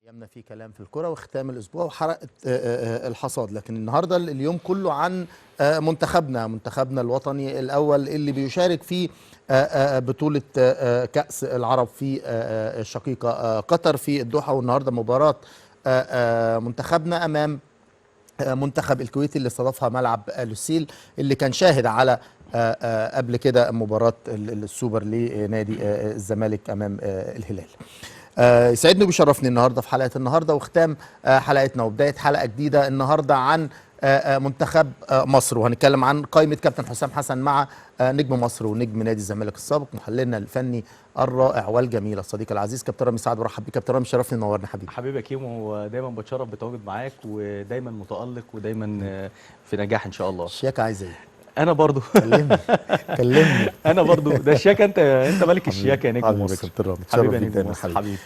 ايامنا في كلام في الكره وختام الاسبوع وحلقه الحصاد. لكن النهارده اليوم كله عن منتخبنا الوطني الاول اللي بيشارك في بطوله كاس العرب في الشقيقة قطر في الدوحة. والنهارده مباراة منتخبنا امام منتخب الكويت اللي استضافها ملعب لوسيل، اللي كان شاهد على قبل كده مباراة السوبر لنادي الزمالك امام الهلال. يسعدني وبيشرفني النهارده في حلقة النهارده وختام حلقتنا وبداية حلقة جديدة النهارده عن منتخب مصر، وهنتكلم عن قائمة كابتن حسام حسن مع نجم مصر ونجم نادي الزمالك السابق، محللنا الفني الرائع والجميل الصديق العزيز كابتن رامي سعد. برحب بيك كابتن رامي، شرفني نورنا حبيبي. حبيبي يا كيمو، دايما بتشرف بتواجد معاك ودايما متالق ودايما في نجاح ان شاء الله. الشياكه عايزه ايه؟ انا برضو كلمني كلمني. انا برضو ده الشياكه، انت ملك الشياكه يا نجم مصر. حبيبي يا نجم مصر حبيبي.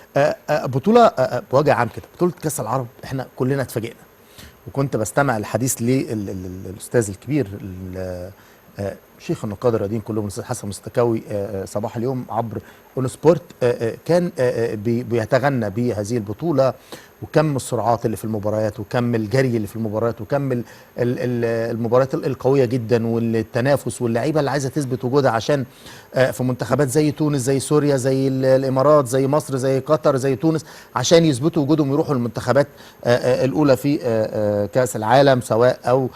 بطوله بوجه عام كده، بطوله كاس العرب احنا كلنا اتفاجئنا، وكنت بستمع الحديث للاستاذ الكبير شيخ النقاد الرياضيين كلهم الاستاذ حسن مستكاوي صباح اليوم عبر اون سبورت، كان بيتغنى بهذه البطولة وكم السرعات اللي في المباريات وكم الجري اللي في المباريات وكم المباريات القوية جدا والتنافس واللعيبة اللي عايزه تثبت وجودها عشان في منتخبات زي تونس زي سوريا زي الامارات زي مصر زي قطر زي تونس، عشان يثبتوا وجودهم ويروحوا المنتخبات الاولى في كاس العالم سواء او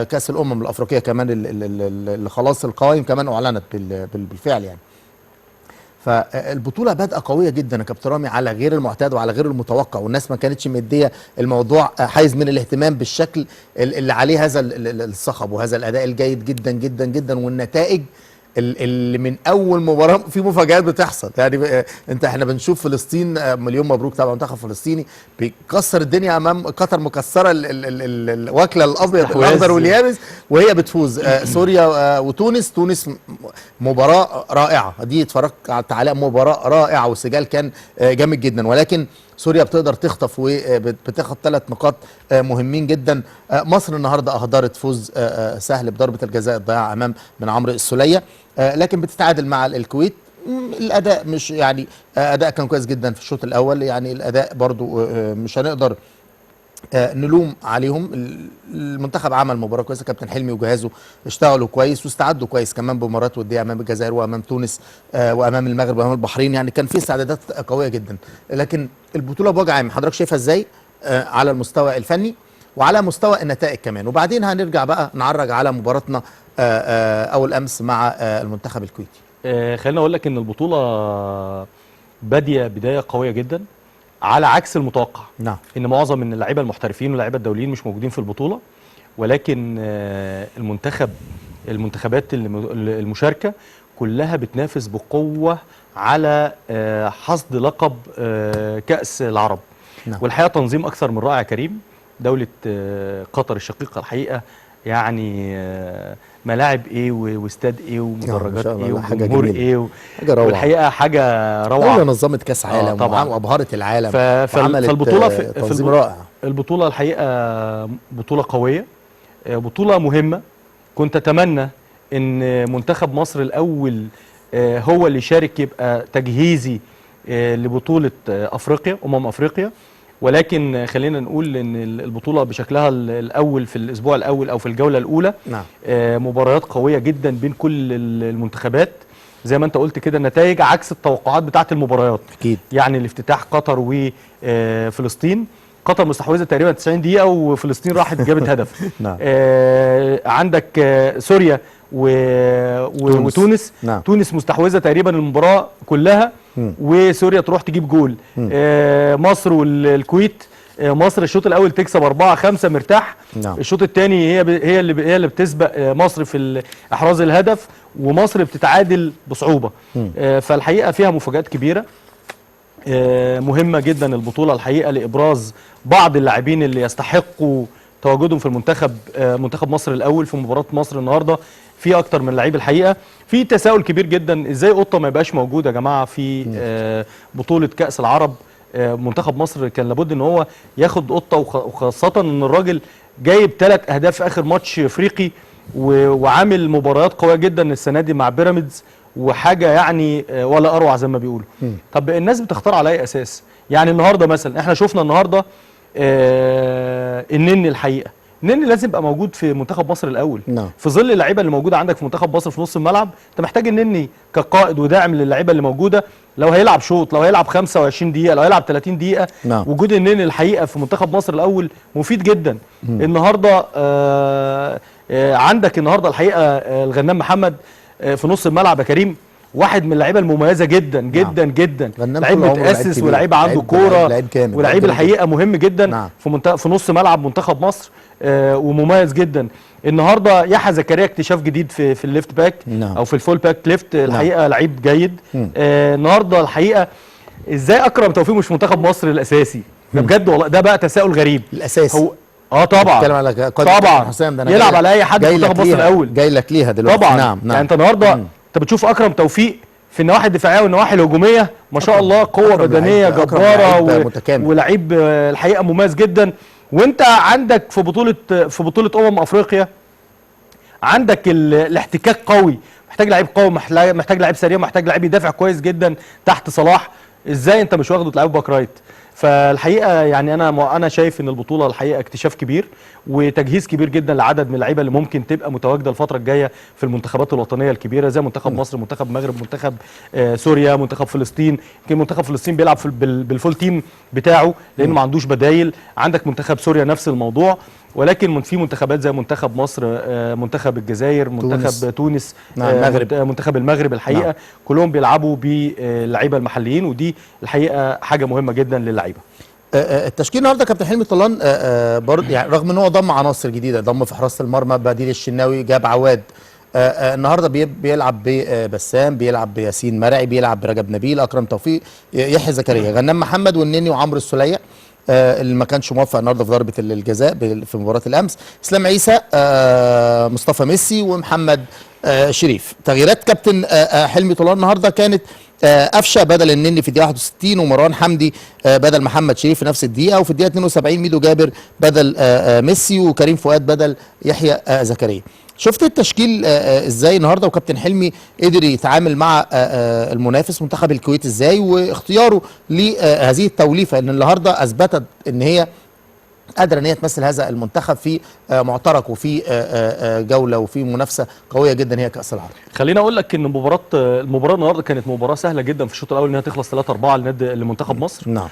كاس الامم الافريقية كمان اللي خلاص القوائم كمان اعلنت بالفعل يعني. فالبطوله بادئه قوية جدا يا كابتن رامي، على غير المعتاد وعلى غير المتوقع، والناس ما كانتش مديه الموضوع حيز من الاهتمام بالشكل اللي عليه هذا الصخب وهذا الاداء الجيد جدا جدا جدا، والنتائج اللي من اول مباراة في مفاجآت بتحصل. يعني انت احنا بنشوف فلسطين، مليون مبروك طبعا منتخب فلسطيني بيكسر الدنيا امام قطر، مكسرة الواكله الابيض الاخضر واليابس وهي بتفوز. سوريا وتونس، تونس مباراة رائعة، دي اتفرجت على مباراة رائعة وسجال كان جامد جدا، ولكن سوريا بتقدر تخطف وبتاخد 3 نقاط مهمين جدا. مصر النهارده اهدرت فوز سهل بضربه الجزاء الضياع امام من عمرو السوليه، لكن بتتعادل مع الكويت. الاداء مش يعني اداء كان كويس جدا في الشوط الاول، يعني الاداء برضو مش هنقدر نلوم عليهم. المنتخب عمل مباراة كويسة، كابتن حلمي وجهازه اشتغلوا كويس واستعدوا كويس كمان بمباريات وديه امام الجزائر وامام تونس وامام المغرب وامام البحرين، يعني كان في استعدادات قوية جدا. لكن البطولة بوجه عام حضرتك شايفها ازاي على المستوى الفني وعلى مستوى النتائج كمان؟ وبعدين هنرجع بقى نعرج على مباراتنا اول امس مع المنتخب الكويتي. خلينا اقول لك ان البطولة باديه بداية قوية جدا على عكس المتوقع. نعم. ان معظم من اللعيبة المحترفين واللعيبة الدوليين مش موجودين في البطولة، ولكن المنتخبات المشاركة كلها بتنافس بقوة على حصد لقب كأس العرب. نعم. والحقيقة تنظيم اكثر من رائع كريم. دولة قطر الشقيقة الحقيقة يعني ملاعب ايه واستاد ايه ومدرجات ايه وجمهور ايه، والحقيقة حاجة روعه. دولة نظمت كاس عالم طبعا وابهرت العالم، فالبطوله تنظيم رائع. البطولة الحقيقة بطوله قوية، بطوله مهمة. كنت اتمنى ان منتخب مصر الاول هو اللي يشارك، يبقى تجهيزي لبطولة افريقيا، افريقيا، ولكن خلينا نقول ان البطولة بشكلها الاول في الاسبوع الاول او في الجولة الاولى. نعم. مباريات قوية جدا بين كل المنتخبات، زي ما انت قلت كده النتائج عكس التوقعات بتاعه المباريات. اكيد. يعني الافتتاح قطر وفلسطين، قطر مستحوذه تقريبا 90 دقيقة وفلسطين راحت جابت هدف. نعم. عندك سوريا وتونس. نعم. تونس مستحوذه تقريبا المباراة كلها وسوريا تروح تجيب جول. مصر والكويت، مصر الشوط الاول تكسب 4-5 مرتاح. نعم. الشوط الثاني هي اللي بتسبق مصر في احراز الهدف، ومصر بتتعادل بصعوبة. فالحقيقة فيها مفاجآت كبيرة، مهمة جدا البطولة الحقيقة لابراز بعض اللاعبين اللي يستحقوا تواجدهم في المنتخب، منتخب مصر الاول في مباراة مصر النهارده. في اكتر من لعيب الحقيقة. في تساؤل كبير جدا، ازاي قطة ما يبقاش موجود يا جماعة في بطوله كاس العرب؟ منتخب مصر كان لابد ان هو ياخد قطة، وخاصة ان الراجل جايب 3 اهداف في اخر ماتش افريقي وعامل مباريات قوية جدا السنة دي مع بيراميدز، وحاجه يعني ولا اروع زي ما بيقولوا. طب الناس بتختار على اي اساس؟ يعني النهارده مثلا احنا شفنا النهارده النني، الحقيقة النني لازم يبقى موجود في منتخب مصر الاول. نعم. في ظل اللعيبة اللي موجودة عندك في منتخب مصر في نص الملعب، انت محتاج النني كقائد وداعم للعيبة اللي موجودة. لو هيلعب شوط، لو هيلعب 25 دقيقة، لو هيلعب 30 دقيقة. نعم. وجود النني الحقيقة في منتخب مصر الاول مفيد جدا. النهارده عندك النهارده الحقيقة الغنام محمد في نص الملعب يا كريم، واحد من اللعيبة المميزة جدا جدا. نعم. جدا، لعيب متاسس ولاعيب عنده كورة ولاعيب الحقيقة مهم جدا. نعم. في نص ملعب منتخب مصر ومميز جدا. النهارده يحيى زكريا اكتشاف جديد في ال left back. نعم. او في ال full back left، الحقيقة لعيب جيد. النهارده الحقيقة ازاي اكرم توفيق مش منتخب مصر الاساسي؟ ده بجد والله ده بقى تساؤل غريب. الاساسي هو طبعا بتتكلم على طبعا حسام، ده أنا يلعب على اي حد منتخب مصر الاول، جاي لك ليها دلوقتي. طبعا. نعم. نعم. يعني انت النهارده انت بتشوف اكرم توفيق في النواحي الدفاعية والنواحي الهجومية ما شاء الله، قوة بدنية جبارة ولعيب الحقيقة مميز جدا. وانت عندك في بطوله افريقيا عندك الاحتكاك قوي، محتاج لعيب قوي، محتاج لعيب سريع، محتاج لعيب يدافع كويس جدا تحت صلاح. ازاي انت مش واخده تلعبه back right؟ فالحقيقة يعني انا شايف ان البطولة الحقيقة اكتشاف كبير وتجهيز كبير جدا لعدد من اللعيبة اللي ممكن تبقى متواجدة الفترة الجاية في المنتخبات الوطنية الكبيرة زي منتخب مصر، منتخب المغرب، منتخب سوريا، منتخب فلسطين. يمكن منتخب فلسطين بيلعب بال full team بتاعه لانه ما عندوش بدايل. عندك منتخب سوريا نفس الموضوع، ولكن في منتخبات زي منتخب مصر، منتخب الجزائر، منتخب تونس، نعم، المغرب، منتخب المغرب الحقيقة. نعم. كلهم بيلعبوا باللعيبه المحليين، ودي الحقيقة حاجة مهمة جدا للعيبة. التشكيل النهارده كابتن حلمي طولان برضه يعني رغم ان هو ضم عناصر جديدة، ضم في حراسة المرمى بديل الشناوي، جاب عواد. النهارده بيلعب ببسام، بيلعب بياسين مرعي، بيلعب برجب نبيل، اكرم توفيق، يحيى زكريا، غنام محمد والنني وعمرو السوليه اللي ما كانش موفق النهارده في ضربه الجزاء في مباراة الامس، اسلام عيسى، مصطفى ميسي، ومحمد شريف. تغييرات كابتن حلمي طولان النهارده كانت قفشه بدل النني في الدقيقة 61، ومروان حمدي بدل محمد شريف في نفس الدقيقة، وفي الدقيقة 72 ميدو جابر بدل ميسي، وكريم فؤاد بدل يحيى زكريا. شفت التشكيل ازاي النهارده، وكابتن حلمي قدر يتعامل مع المنافس منتخب الكويت ازاي، واختياره لهذه التوليفه ان النهارده اثبتت ان هي قادرة ان هي تمثل هذا المنتخب في معترك وفي جولة وفي منافسه قوية جدا هي كاس العرب. خليني اقول لك ان المباراة النهارده كانت مباراة سهلة جدا في الشوط الاول انها تخلص 3-4 لمنتخب مصر. نعم.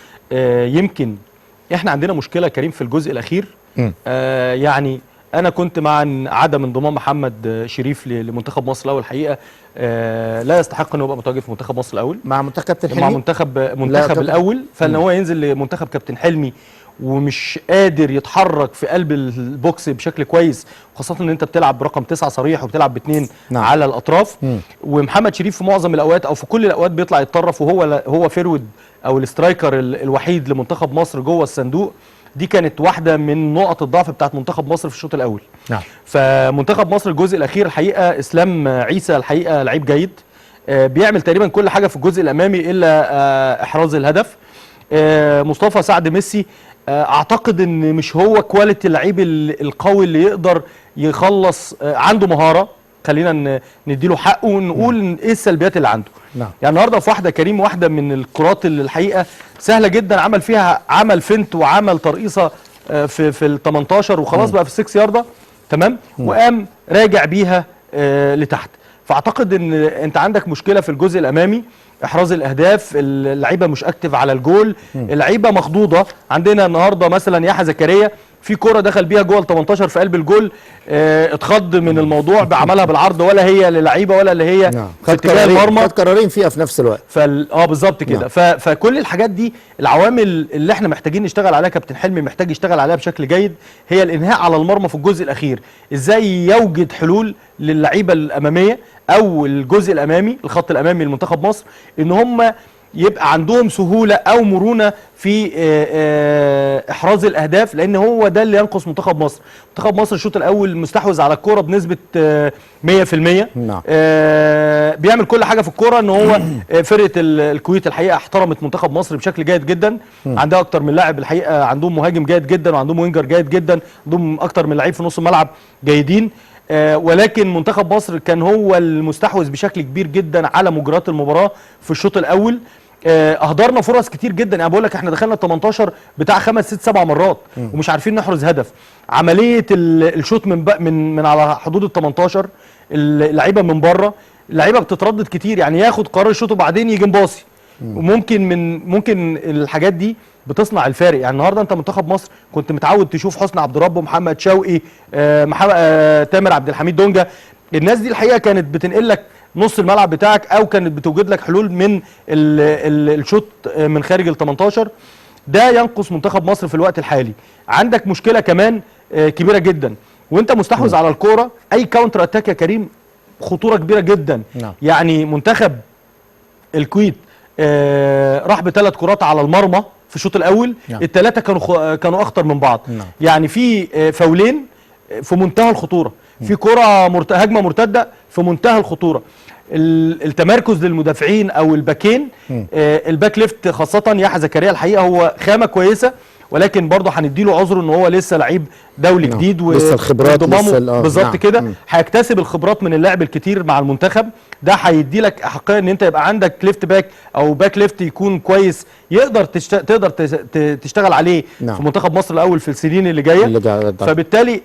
يمكن احنا عندنا مشكلة كريم في الجزء الاخير. يعني انا كنت مع عدم انضمام محمد شريف لمنتخب مصر الاول، الحقيقة لا يستحق انه يبقى متواجد في منتخب مصر الاول مع منتخب كابتن حلمي، مع منتخب الاول. فان هو ينزل لمنتخب كابتن حلمي ومش قادر يتحرك في قلب ال box بشكل كويس، خاصة ان انت بتلعب برقم 9 صريح وبتلعب باثنين. نعم. على الاطراف. ومحمد شريف في معظم الاوقات او في كل الاوقات بيطلع يتطرف، وهو هو forward او ال striker الوحيد لمنتخب مصر جوه الصندوق. دي كانت واحدة من نقط الضعف بتاعت منتخب مصر في الشوط الاول. نعم. فمنتخب مصر الجزء الاخير الحقيقة اسلام عيسى الحقيقة لعيب جيد، بيعمل تقريبا كل حاجة في الجزء الامامي الا احراز الهدف. مصطفى سعد ميسي اعتقد ان مش هو quality اللعيب القوي اللي يقدر يخلص، عنده مهارة، خلينا نديله حقه ونقول ايه السلبيات اللي عنده. نعم. يعني النهارده في واحدة كريم، واحدة من الكرات اللي الحقيقة سهلة جدا عمل فيها، عمل feint وعمل ترقيصه في ال 18 وخلاص بقى في 6 يارده تمام، وقام راجع بيها لتحت. فاعتقد ان انت عندك مشكلة في الجزء الامامي، احراز الاهداف، اللعيبة مش active على الجول، اللعيبة مخضوضه. عندنا النهارده مثلا يحيى زكريا في كرة دخل بيها جوه ال 18 في قلب الجول، اتخض من الموضوع بعملها بالعرض، ولا هي للعيبة ولا اللي هي. نعم. في اتجاه المرمى، خد قرارين فيها في نفس الوقت. بالظبط كده. نعم. فكل الحاجات دي العوامل اللي احنا محتاجين نشتغل عليها، كابتن حلمي محتاج يشتغل عليها بشكل جيد، هي الانهاء على المرمى في الجزء الاخير، ازاي يوجد حلول للعيبة الامامية او الجزء الامامي، الخط الامامي لمنتخب مصر، ان هم يبقى عندهم سهولة أو مرونة في إحراز الأهداف، لأن هو ده اللي ينقص منتخب مصر. منتخب مصر الشوط الأول مستحوذ على الكرة بنسبة 100%. نعم. بيعمل كل حاجة في الكرة، إن هو فرقة الكويت الحقيقة احترمت منتخب مصر بشكل جيد جدا، عندها أكتر من لاعب الحقيقة، عندهم مهاجم جيد جدا وعندهم winger جيد جدا، عندهم أكتر من لعيب في نص الملعب جيدين. ولكن منتخب مصر كان هو المستحوذ بشكل كبير جدا على مجريات المباراة في الشوط الاول. اهدرنا فرص كتير جدا، يعني بقول لك احنا دخلنا 18 بتاع 5 6 7 مرات ومش عارفين نحرز هدف. عملية الشوط من من على حدود ال 18، اللعيبة من بره، اللعيبة بتتردد كتير، يعني ياخد قرار الشوط وبعدين يجي مباصي، وممكن ممكن الحاجات دي بتصنع الفارق. يعني النهارده انت منتخب مصر كنت متعود تشوف حسني عبد ربه، محمد شوقي، تامر عبد الحميد دونجا، الناس دي الحقيقة كانت بتنقل لك نص الملعب بتاعك، او كانت بتوجد لك حلول من الشوط من خارج ال 18. ده ينقص منتخب مصر في الوقت الحالي. عندك مشكلة كمان كبيرة جدا، وانت مستحوذ على الكورة، اي counter attack يا كريم خطورة كبيرة جدا. يعني منتخب الكويت راح بثلاث كرات على المرمى في الشوط الاول. الثلاثة كانوا اخطر من بعض. يعني في فاولين في منتهى الخطورة، في كره هجمة مرتدة في منتهى الخطورة. التمركز للمدافعين او الباكين، ال back left خاصة يحيى زكريا الحقيقة هو خامة كويسة، ولكن برضه هنديله عذره ان هو لسه لعيب دولي جديد لسه الخبرات لسه بالظبط كده. هيكتسب الخبرات من اللعب الكتير مع المنتخب ده، هيدي لك احقية ان انت يبقى عندك left back او back left يكون كويس، يقدر تقدر تشتغل عليه في منتخب مصر الاول في السنين اللي جاية.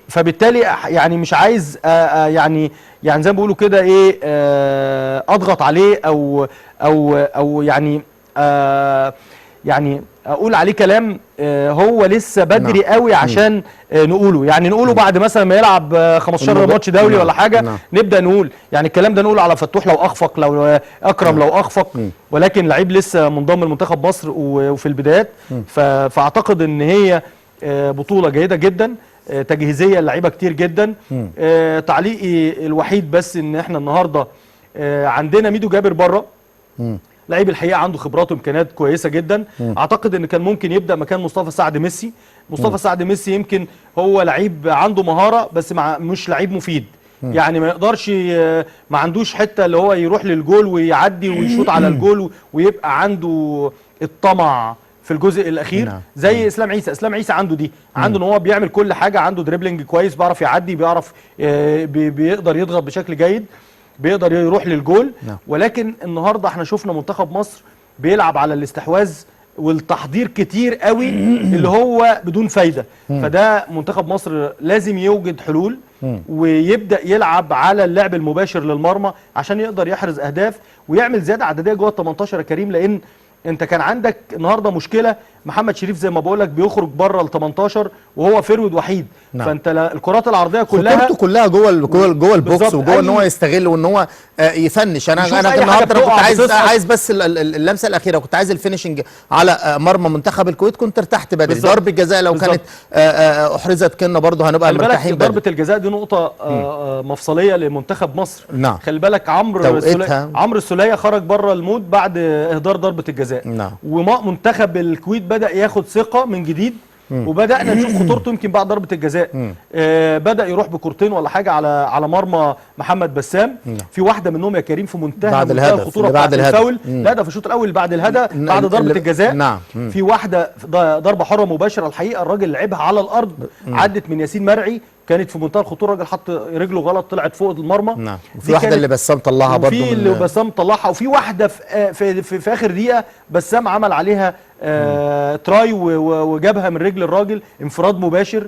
فبالتالي يعني مش عايز يعني زي ما بيقولوا كده ايه، اضغط عليه او او او يعني يعني اقول عليه كلام هو لسه بدري قوي عشان نقوله، يعني نقوله بعد مثلا ما يلعب 15 ماتش دولي ولا حاجة. نبدا نقول يعني الكلام ده، نقوله على فتوح لو اخفق، لو اكرم لو اخفق، ولكن لعيب لسه منضم لمنتخب مصر وفي البدايات. فاعتقد ان هي بطوله جيدة جدا، تجهيزيه لعيبة كتير جدا. تعليقي الوحيد بس ان احنا النهارده عندنا ميدو جابر بره، لعيب الحقيقة عنده خبرات وامكانيات كويسة جدا. اعتقد ان كان ممكن يبدا مكان مصطفى سعد ميسي. مصطفى سعد ميسي يمكن هو لعيب عنده مهارة بس مش لعيب مفيد. يعني ما يقدرش، ما عندوش حتة اللي هو يروح للجول ويعدي ويشوط على الجول ويبقى عنده الطمع في الجزء الاخير. زي اسلام عيسى. اسلام عيسى عنده دي، عنده ان هو بيعمل كل حاجة، عنده dribbling كويس، بيعرف يعدي، بيعرف بيقدر يضغط بشكل جيد، بيقدر يروح للجول. ولكن النهارده احنا شفنا منتخب مصر بيلعب على الاستحواذ والتحضير كتير قوي اللي هو بدون فايده. فده منتخب مصر لازم يوجد حلول ويبدا يلعب على اللعب المباشر للمرمى عشان يقدر يحرز اهداف ويعمل زيادة عددية جوه ال 18 يا كريم. لان انت كان عندك النهارده مشكلة، محمد شريف زي ما بقول لك بيخرج بره ال 18 وهو forward وحيد. فانت الكرات العرضية كلها خطورته كلها جوه جوه ال box، وجوه ان هو يستغل وان هو ي finish. انا النهارده كنت عايز بس اللمسة الاخيرة، كنت عايز ال finishing على مرمى منتخب الكويت، كنت ارتحت بدري. ضربه الجزاء لو كانت احرزت كنا برضه هنبقى مرتاحين بدري. ضربه الجزاء دي نقطة مفصلية لمنتخب مصر. خلي بالك عمرو السوليه خرج بره ال mood بعد اهدار ضربه الجزاء. ومنتخب الكويت بدأ ياخد ثقة من جديد، وبدأنا نشوف خطورته يمكن بعد ضربة الجزاء. بدأ يروح بكورتين ولا حاجة على مرمى محمد بسام. في واحدة منهم يا كريم في منتهى الخطورة بعد الفاول. لا ده في الشوط الأول بعد الهدف، بعد ضربة الجزاء. في واحدة ضربة حرة مباشرة الحقيقة الراجل لعبها على الأرض، عدت من ياسين مرعي، كانت في منتهى الخطورة، الراجل حط رجله غلط طلعت فوق المرمى. وفي واحدة اللي بسام طلعها برضه، وفي اللي بسام طلعها، وفي واحدة في, في, في اخر دقيقة بسام عمل عليها try وجابها من رجل الراجل، انفراد مباشر.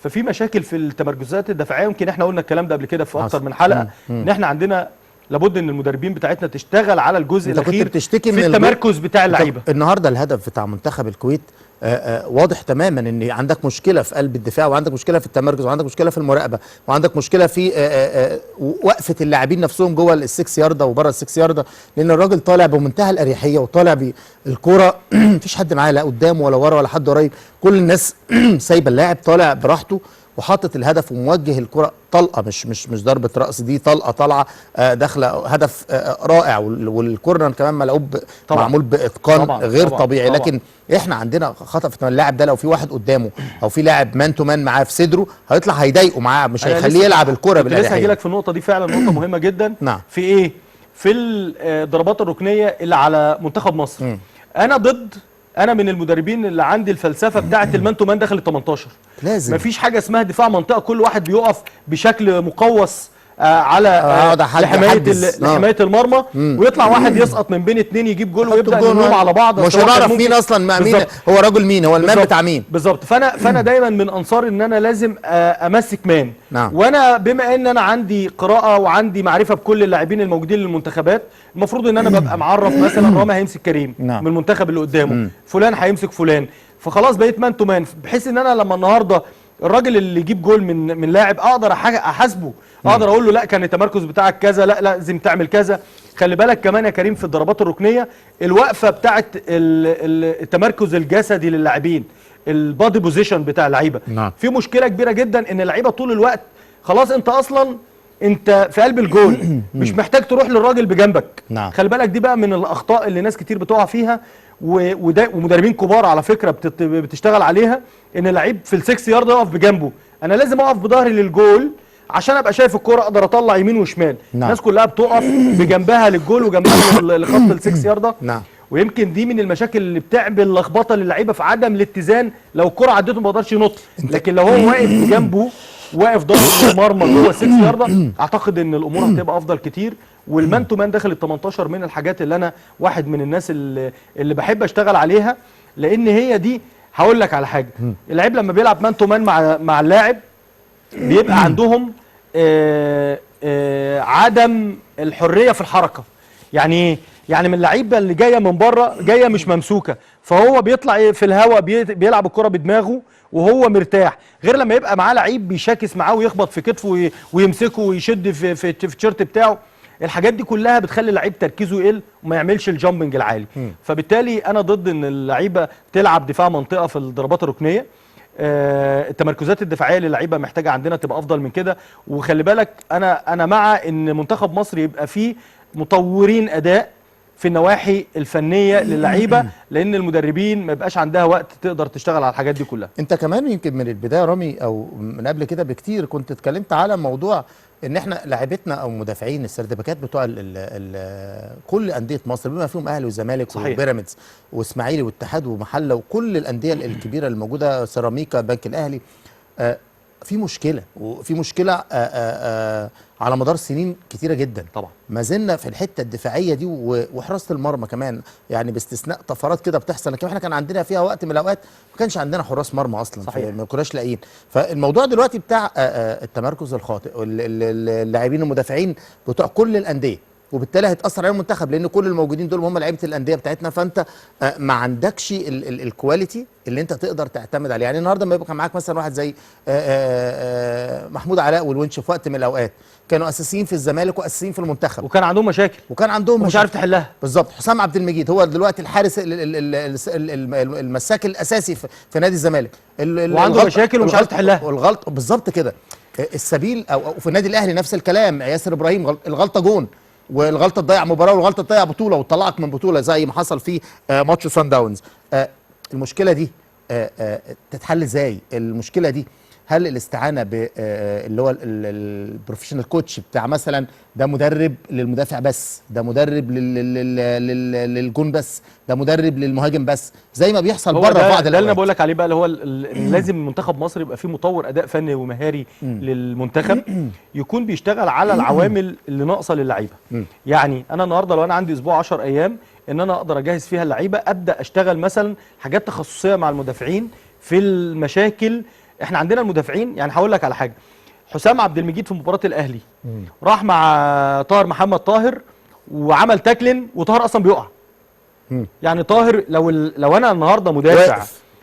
ففي مشاكل في التمركزات الدفاعية، يمكن احنا قلنا الكلام ده قبل كده في اكتر من حلقة، ان احنا عندنا لابد ان المدربين بتاعتنا تشتغل على الجزء الاخير بتشتكي في التمركز بتاع اللعيبة. النهارده الهدف بتاع منتخب الكويت واضح تماما ان عندك مشكلة في قلب الدفاع، وعندك مشكلة في التمركز، وعندك مشكلة في المراقبة، وعندك مشكلة في وقفه اللاعبين نفسهم جوه السكس يارده وبره السكس يارده، لان الراجل طالع بمنتهى الاريحيه وطالع بالكورة مفيش حد معاه، لا قدامه ولا ورا ولا حد قريب، كل الناس سايبه اللاعب طالع براحته وحاطط الهدف وموجه الكره طلقه، مش ضربه راس، دي طلقه طالعه داخله، هدف رائع. وال corner كمان ملعوب معمول باتقان غير طبيعي. لكن احنا عندنا خطا في اللاعب ده، لو في واحد قدامه او في لاعب man to man معاه في صدره هيطلع هيضايقه معاه، مش هيخليه يلعب الكره بالاريحيه. لسه هجيلك في النقطة دي، فعلا نقطة مهمة جدا. في ايه؟ في الضربات الركنيه اللي على منتخب مصر. انا ضد انا من المدربين اللي عندي الفلسفة بتاعه ال man to man داخل ال 18. لازم. مفيش حاجة اسمها دفاع منطقة، كل واحد بيقف بشكل مقوس على لحماية المرمى، ويطلع واحد يسقط من بين اتنين يجيب جول ويبدا يلوم على بعض. مش هنعرف مين اصلا مع مين، هو رجل مين، هو ال man بتاع مين بالظبط. فانا دايما من انصار ان انا لازم امسك man. نعم. وانا بما ان انا عندي قراءة وعندي معرفة بكل اللاعبين الموجودين للمنتخبات، المفروض ان انا ببقى معرف مثلا رامي هيمسك كريم. نعم. من المنتخب اللي قدامه، فلان هيمسك فلان، فخلاص بقيت man to man، بحيث ان انا لما النهارده الراجل اللي يجيب جول من لاعب اقدر احاسبه، اقدر اقول له لا كان التمركز بتاعك كذا، لا لازم تعمل كذا. خلي بالك كمان يا كريم في الضربات الركنيه الوقفة بتاعت التمركز الجسدي للاعبين، ال body position بتاع اللعيبة. نعم. في مشكلة كبيرة جدا ان اللعيبة طول الوقت خلاص انت اصلا انت في قلب الجول، مش محتاج تروح للراجل بجنبك. نعم. خلي بالك دي بقى من الاخطاء اللي ناس كتير بتقع فيها، ومدربين كبار على فكرة بتشتغل عليها، ان اللعيب في ال six yard يقف بجنبه. انا لازم اقف بظهري للجول عشان ابقى شايف الكورة، اقدر اطلع يمين وشمال. نعم. الناس كلها بتقف بجنبها للجول وجنبها لخط ال six يارده. نعم. ويمكن دي من المشاكل اللي بتعمل لخبطة للعيبة في عدم الاتزان، لو الكورة عدته ما يقدرش ينط، لكن لو هو واقف بجنبه، واقف ضغط المرمى جوه 6 يارده، اعتقد ان الامور هتبقى افضل كتير. وال man to man داخل ال 18 من الحاجات اللي انا واحد من الناس اللي بحب اشتغل عليها، لان هي دي. هقول لك على حاجة، اللعيب لما بيلعب man to man مع اللاعب بيبقى عندهم عدم الحرية في الحركة. يعني ايه؟ يعني من اللعيبة اللي جاية من بره، جاية مش ممسوكه، فهو بيطلع في الهواء بيلعب الكره بدماغه وهو مرتاح، غير لما يبقى معاه لعيب بيشاكس معاه ويخبط في كتفه ويمسكه ويشد في التيشيرت بتاعه. الحاجات دي كلها بتخلي اللعيب تركيزه يقل وما يعملش ال jumping العالي. فبالتالي انا ضد ان اللعيبة تلعب دفاع منطقة في الضربات الركنيه. التمركزات الدفاعية للعيبة محتاجه عندنا تبقى افضل من كده. وخلي بالك انا مع ان منتخب مصر يبقى فيه مطورين اداء في النواحي الفنية للعيبة، لان المدربين ما يبقاش عندها وقت تقدر تشتغل على الحاجات دي كلها. انت كمان يمكن من البداية رامي او من قبل كده بكتير كنت اتكلمت على موضوع ان احنا لعيبتنا او مدافعين السردباكات بتوع ال كل اندية مصر بما فيهم اهلي وزمالك وبيراميدز واسماعيلي واتحاد ومحله وكل الاندية الكبيرة الموجودة، سيراميكا، بنك الاهلي، في مشكلة، وفي مشكلة على مدار سنين كتيرة جدا. طبعا ما زلنا في الحتة الدفاعية دي وحراسه المرمى كمان، يعني باستثناء طفرات كده بتحصل، لكن احنا كان عندنا فيها وقت من الاوقات ما كانش عندنا حراس مرمى اصلا. صحيح. ما كناش لاقيين. فالموضوع دلوقتي بتاع التمركز الخاطئ، اللاعبين المدافعين بتوع كل الاندية، وبالتالي هيتاثر عليهم المنتخب، لان كل الموجودين دول هم لعيبة الاندية بتاعتنا، فانت ما عندكش ال quality اللي انت تقدر تعتمد عليه. يعني النهارده ما يبقى معاك مثلا واحد زي محمود علاء والونش في وقت من الاوقات كانوا اساسيين في الزمالك واساسيين في المنتخب، وكان عندهم مشاكل، ومش عارف تحلها. بالظبط. حسام عبد المجيد هو دلوقتي الحارس المساك الاساسي في نادي الزمالك، وعنده مشاكل ومش عارف تحلها. والغلط بالظبط كده السبيل. او في النادي الاهلي نفس الكلام، ياسر ابراهيم الغلطة جون، والغلطة تضيع مباراة، والغلطة تضيع بطوله وتطلعك من بطوله زي ما حصل في ماتش سان داونز. المشكلة دي تتحل ازاي؟ المشكلة دي هل الاستعانة ب اللي هو ال professional coach بتاع مثلا، ده مدرب للمدافع بس، ده مدرب للجون بس، ده مدرب للمهاجم بس، زي ما بيحصل بره بعض الاوقات؟ ده اللي انا بقول لك عليه بقى، اللي هو لازم منتخب مصر يبقى فيه مطور اداء فني ومهاري للمنتخب، يكون بيشتغل على العوامل اللي ناقصه للعيبة. يعني انا النهارده لو انا عندي اسبوع 10 ايام ان انا اقدر اجهز فيها اللعيبة، ابدا اشتغل مثلا حاجات تخصصية مع المدافعين في المشاكل. احنا عندنا المدافعين، يعني هقول لك على حاجة، حسام عبد المجيد في مباراة الاهلي راح مع طاهر محمد طاهر وعمل تاكلين، وطاهر اصلا بيقع. يعني طاهر لو انا النهارده مدافع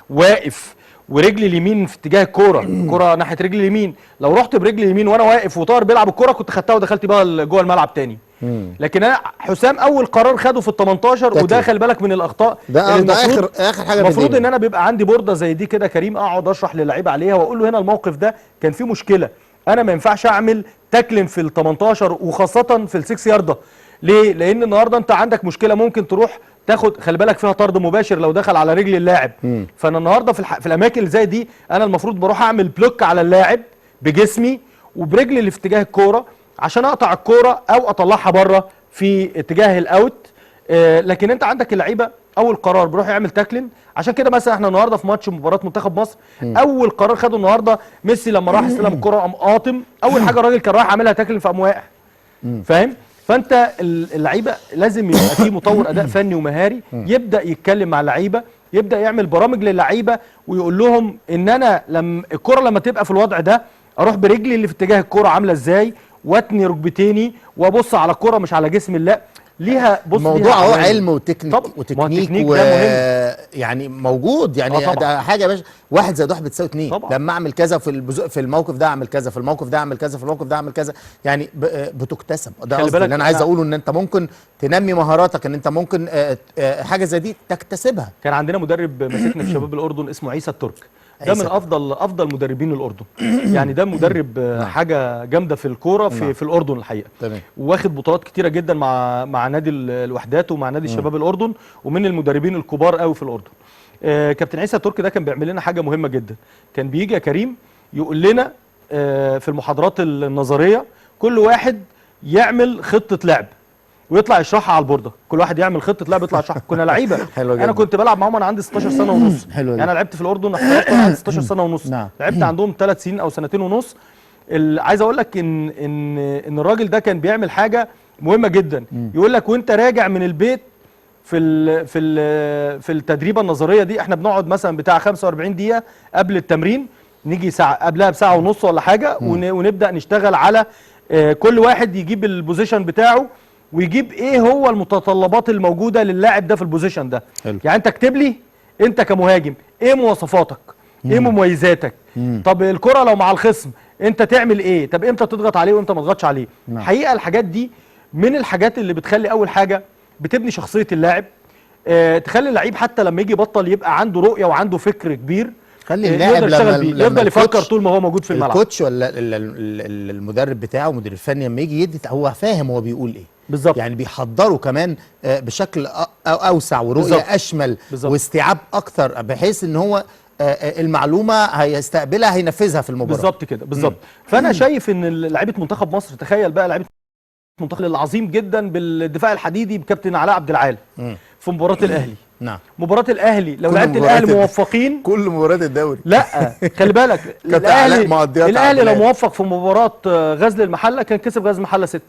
واقف ورجلي اليمين في اتجاه الكورة، الكورة ناحية رجلي اليمين، لو رحت برجلي اليمين وانا واقف وطاهر بيلعب الكورة كنت خدتها ودخلت بيها جوه الملعب تاني. لكن انا حسام اول قرار خده في ال 18، وده خلي بالك من الاخطاء ده اخر حاجة. المفروض ان انا بيبقى عندي بورده زي دي كده كريم، اقعد اشرح للعيبة عليها واقول له هنا الموقف ده كان فيه مشكلة، انا ما ينفعش اعمل tackling في ال 18 وخاصة في ال 6 يارده. ليه؟ لان النهارده انت عندك مشكلة ممكن تروح تاخد، خلي بالك فيها طرد مباشر لو دخل على رجل اللاعب. فانا النهارده في الاماكن اللي زي دي انا المفروض بروح اعمل block على اللاعب بجسمي وبرجلي اللي في اتجاه الكورة عشان اقطع الكورة او اطلعها بره في اتجاه ال out. لكن انت عندك اللعيبة اول قرار بيروح يعمل tackling. عشان كده مثلا احنا النهارده في ماتش مباراة منتخب مصر، اول قرار خده النهارده ميسي لما راح استلم الكره قام قاطم، اول حاجة الراجل كان رايح عاملها tackling فقام واقع. فاهم؟ فانت اللعيبة لازم يبقى في مطور اداء فني ومهاري يبدا يتكلم مع اللعيبة، يبدا يعمل برامج للعيبة ويقول لهم ان انا لما الكره لما تبقى في الوضع ده اروح برجلي اللي في اتجاه الكره عامله ازاي، واتني ركبتيني وابص على الكره مش على جسم اللاعب. ليها بص الموضوع ليها هو علم وتكنيك وتكنيك و يعني موجود يعني ده حاجة يا باشا، 1 زائد 1 بتساوي 2. لما اعمل كذا في الموقف ده اعمل كذا، في الموقف ده اعمل كذا، في الموقف ده اعمل كذا، يعني بتكتسب. ده قصدي اللي انا عايز اقوله، ان انت ممكن تنمي مهاراتك، ان انت ممكن حاجة زي دي تكتسبها. كان عندنا مدرب مسكنا في شباب الاردن اسمه عيسى الترك، ده من افضل مدربين الاردن، يعني ده مدرب حاجة جامدة في الكورة في الاردن الحقيقة. تمام. واخد بطولات كتيرة جدا مع نادي الوحدات ومع نادي الشباب الاردن، ومن المدربين الكبار قوي في الاردن. كابتن عيسى الترك ده كان بيعمل لنا حاجة مهمة جدا، كان بيجي يا كريم يقول لنا في المحاضرات النظرية كل واحد يعمل خطه لعب ويطلع يشرحها على البورده، كل واحد يعمل خطه لعب يطلع يشرحها. كنا لعيبة، انا كنت بلعب معاهم انا عندي 16 سنة ونص. حلو. يعني انا لعبت في الاردن احترفت وانا عندي 16 سنة ونص. نعم. لعبت عندهم 3 سنين او سنتين ونص. عايز اقول لك ان ان ان الراجل ده كان بيعمل حاجة مهمة جدا. يقول لك وانت راجع من البيت في ال في ال في التدريبه النظرية دي، احنا بنقعد مثلا بتاع 45 دقيقة قبل التمرين، نيجي ساعة قبلها بساعة ونص ولا حاجة، ونبدا نشتغل على كل واحد يجيب ال position بتاعه ويجيب ايه هو المتطلبات الموجودة للاعب ده في ال position ده. حلو. يعني انت اكتب لي انت كمهاجم ايه مواصفاتك، ايه مميزاتك، طب الكره لو مع الخصم انت تعمل ايه، طب امتى تضغط عليه وامتى ما تضغطش عليه. الحقيقة الحاجات دي من الحاجات اللي بتخلي اول حاجة بتبني شخصية اللاعب، تخلي اللعيب حتى لما يجي يبطل يبقى عنده رؤية وعنده فكر كبير، خلي اللاعب لما يفضل يفكر طول ما هو موجود في الملعب. ال coach ولا المدرب بتاعه المدير الفني لما يجي يدي هو فاهم هو بيقول ايه بالظبط، يعني بيحضره كمان بشكل اوسع ورؤية بالزبط. اشمل بالزبط. واستيعاب اكتر، بحيث ان هو المعلومة هيستقبلها هينفذها في المباراة. بالظبط كده بالظبط. فانا شايف ان لعيبة منتخب مصر، تخيل بقى لعيبة منتخب العظيم جدا بالدفاع الحديدي بكابتن علاء عبد العال في مباراة الاهلي. نعم. مباراة الاهلي لو لعيبة الاهلي موفقين كل مباريات الدوري، لا خلي بالك الاهلي لو موفق في مباراة غزل المحلة كان كسب غزل المحلة 6.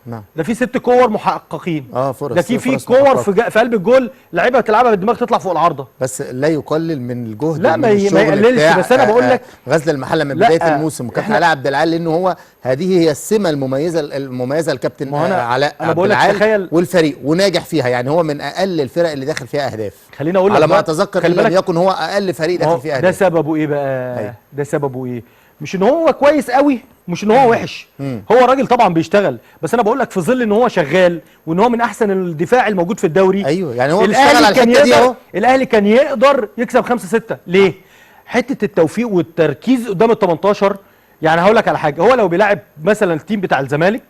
نعم. ده في 6 كور محققين، فرص، ده في كور في قلب الجول لعيبة تلعبها بالدماغ تطلع فوق العارضة. بس لا يقلل من الجهد، لا ما يقللش، بس انا بقول لك غزل المحلة من بداية الموسم وكابتن علاء عبد العال، لانه هو هذه هي السمة المميزة لكابتن علاء عبد العال والفريق، وناجح فيها، يعني هو من اقل الفرق اللي داخل فيها اهداف. خليني اقول لك على ما اتذكر ان لم يكن هو اقل فريق داخل فيه اهداف. ده سببه ايه بقى؟ ده سببه ايه؟ مش ان هو كويس قوي، مش ان هو وحش، هو راجل طبعا بيشتغل، بس انا بقول لك في ظل ان هو شغال وان هو من احسن الدفاع الموجود في الدوري. ايوه، يعني هو بيشتغل على الحتة دي اهو. الاهلي كان يقدر يكسب 5-6 ليه؟ حتة التوفيق والتركيز قدام ال 18. يعني هقول لك على حاجة، هو لو بيلعب مثلا ال team بتاع الزمالك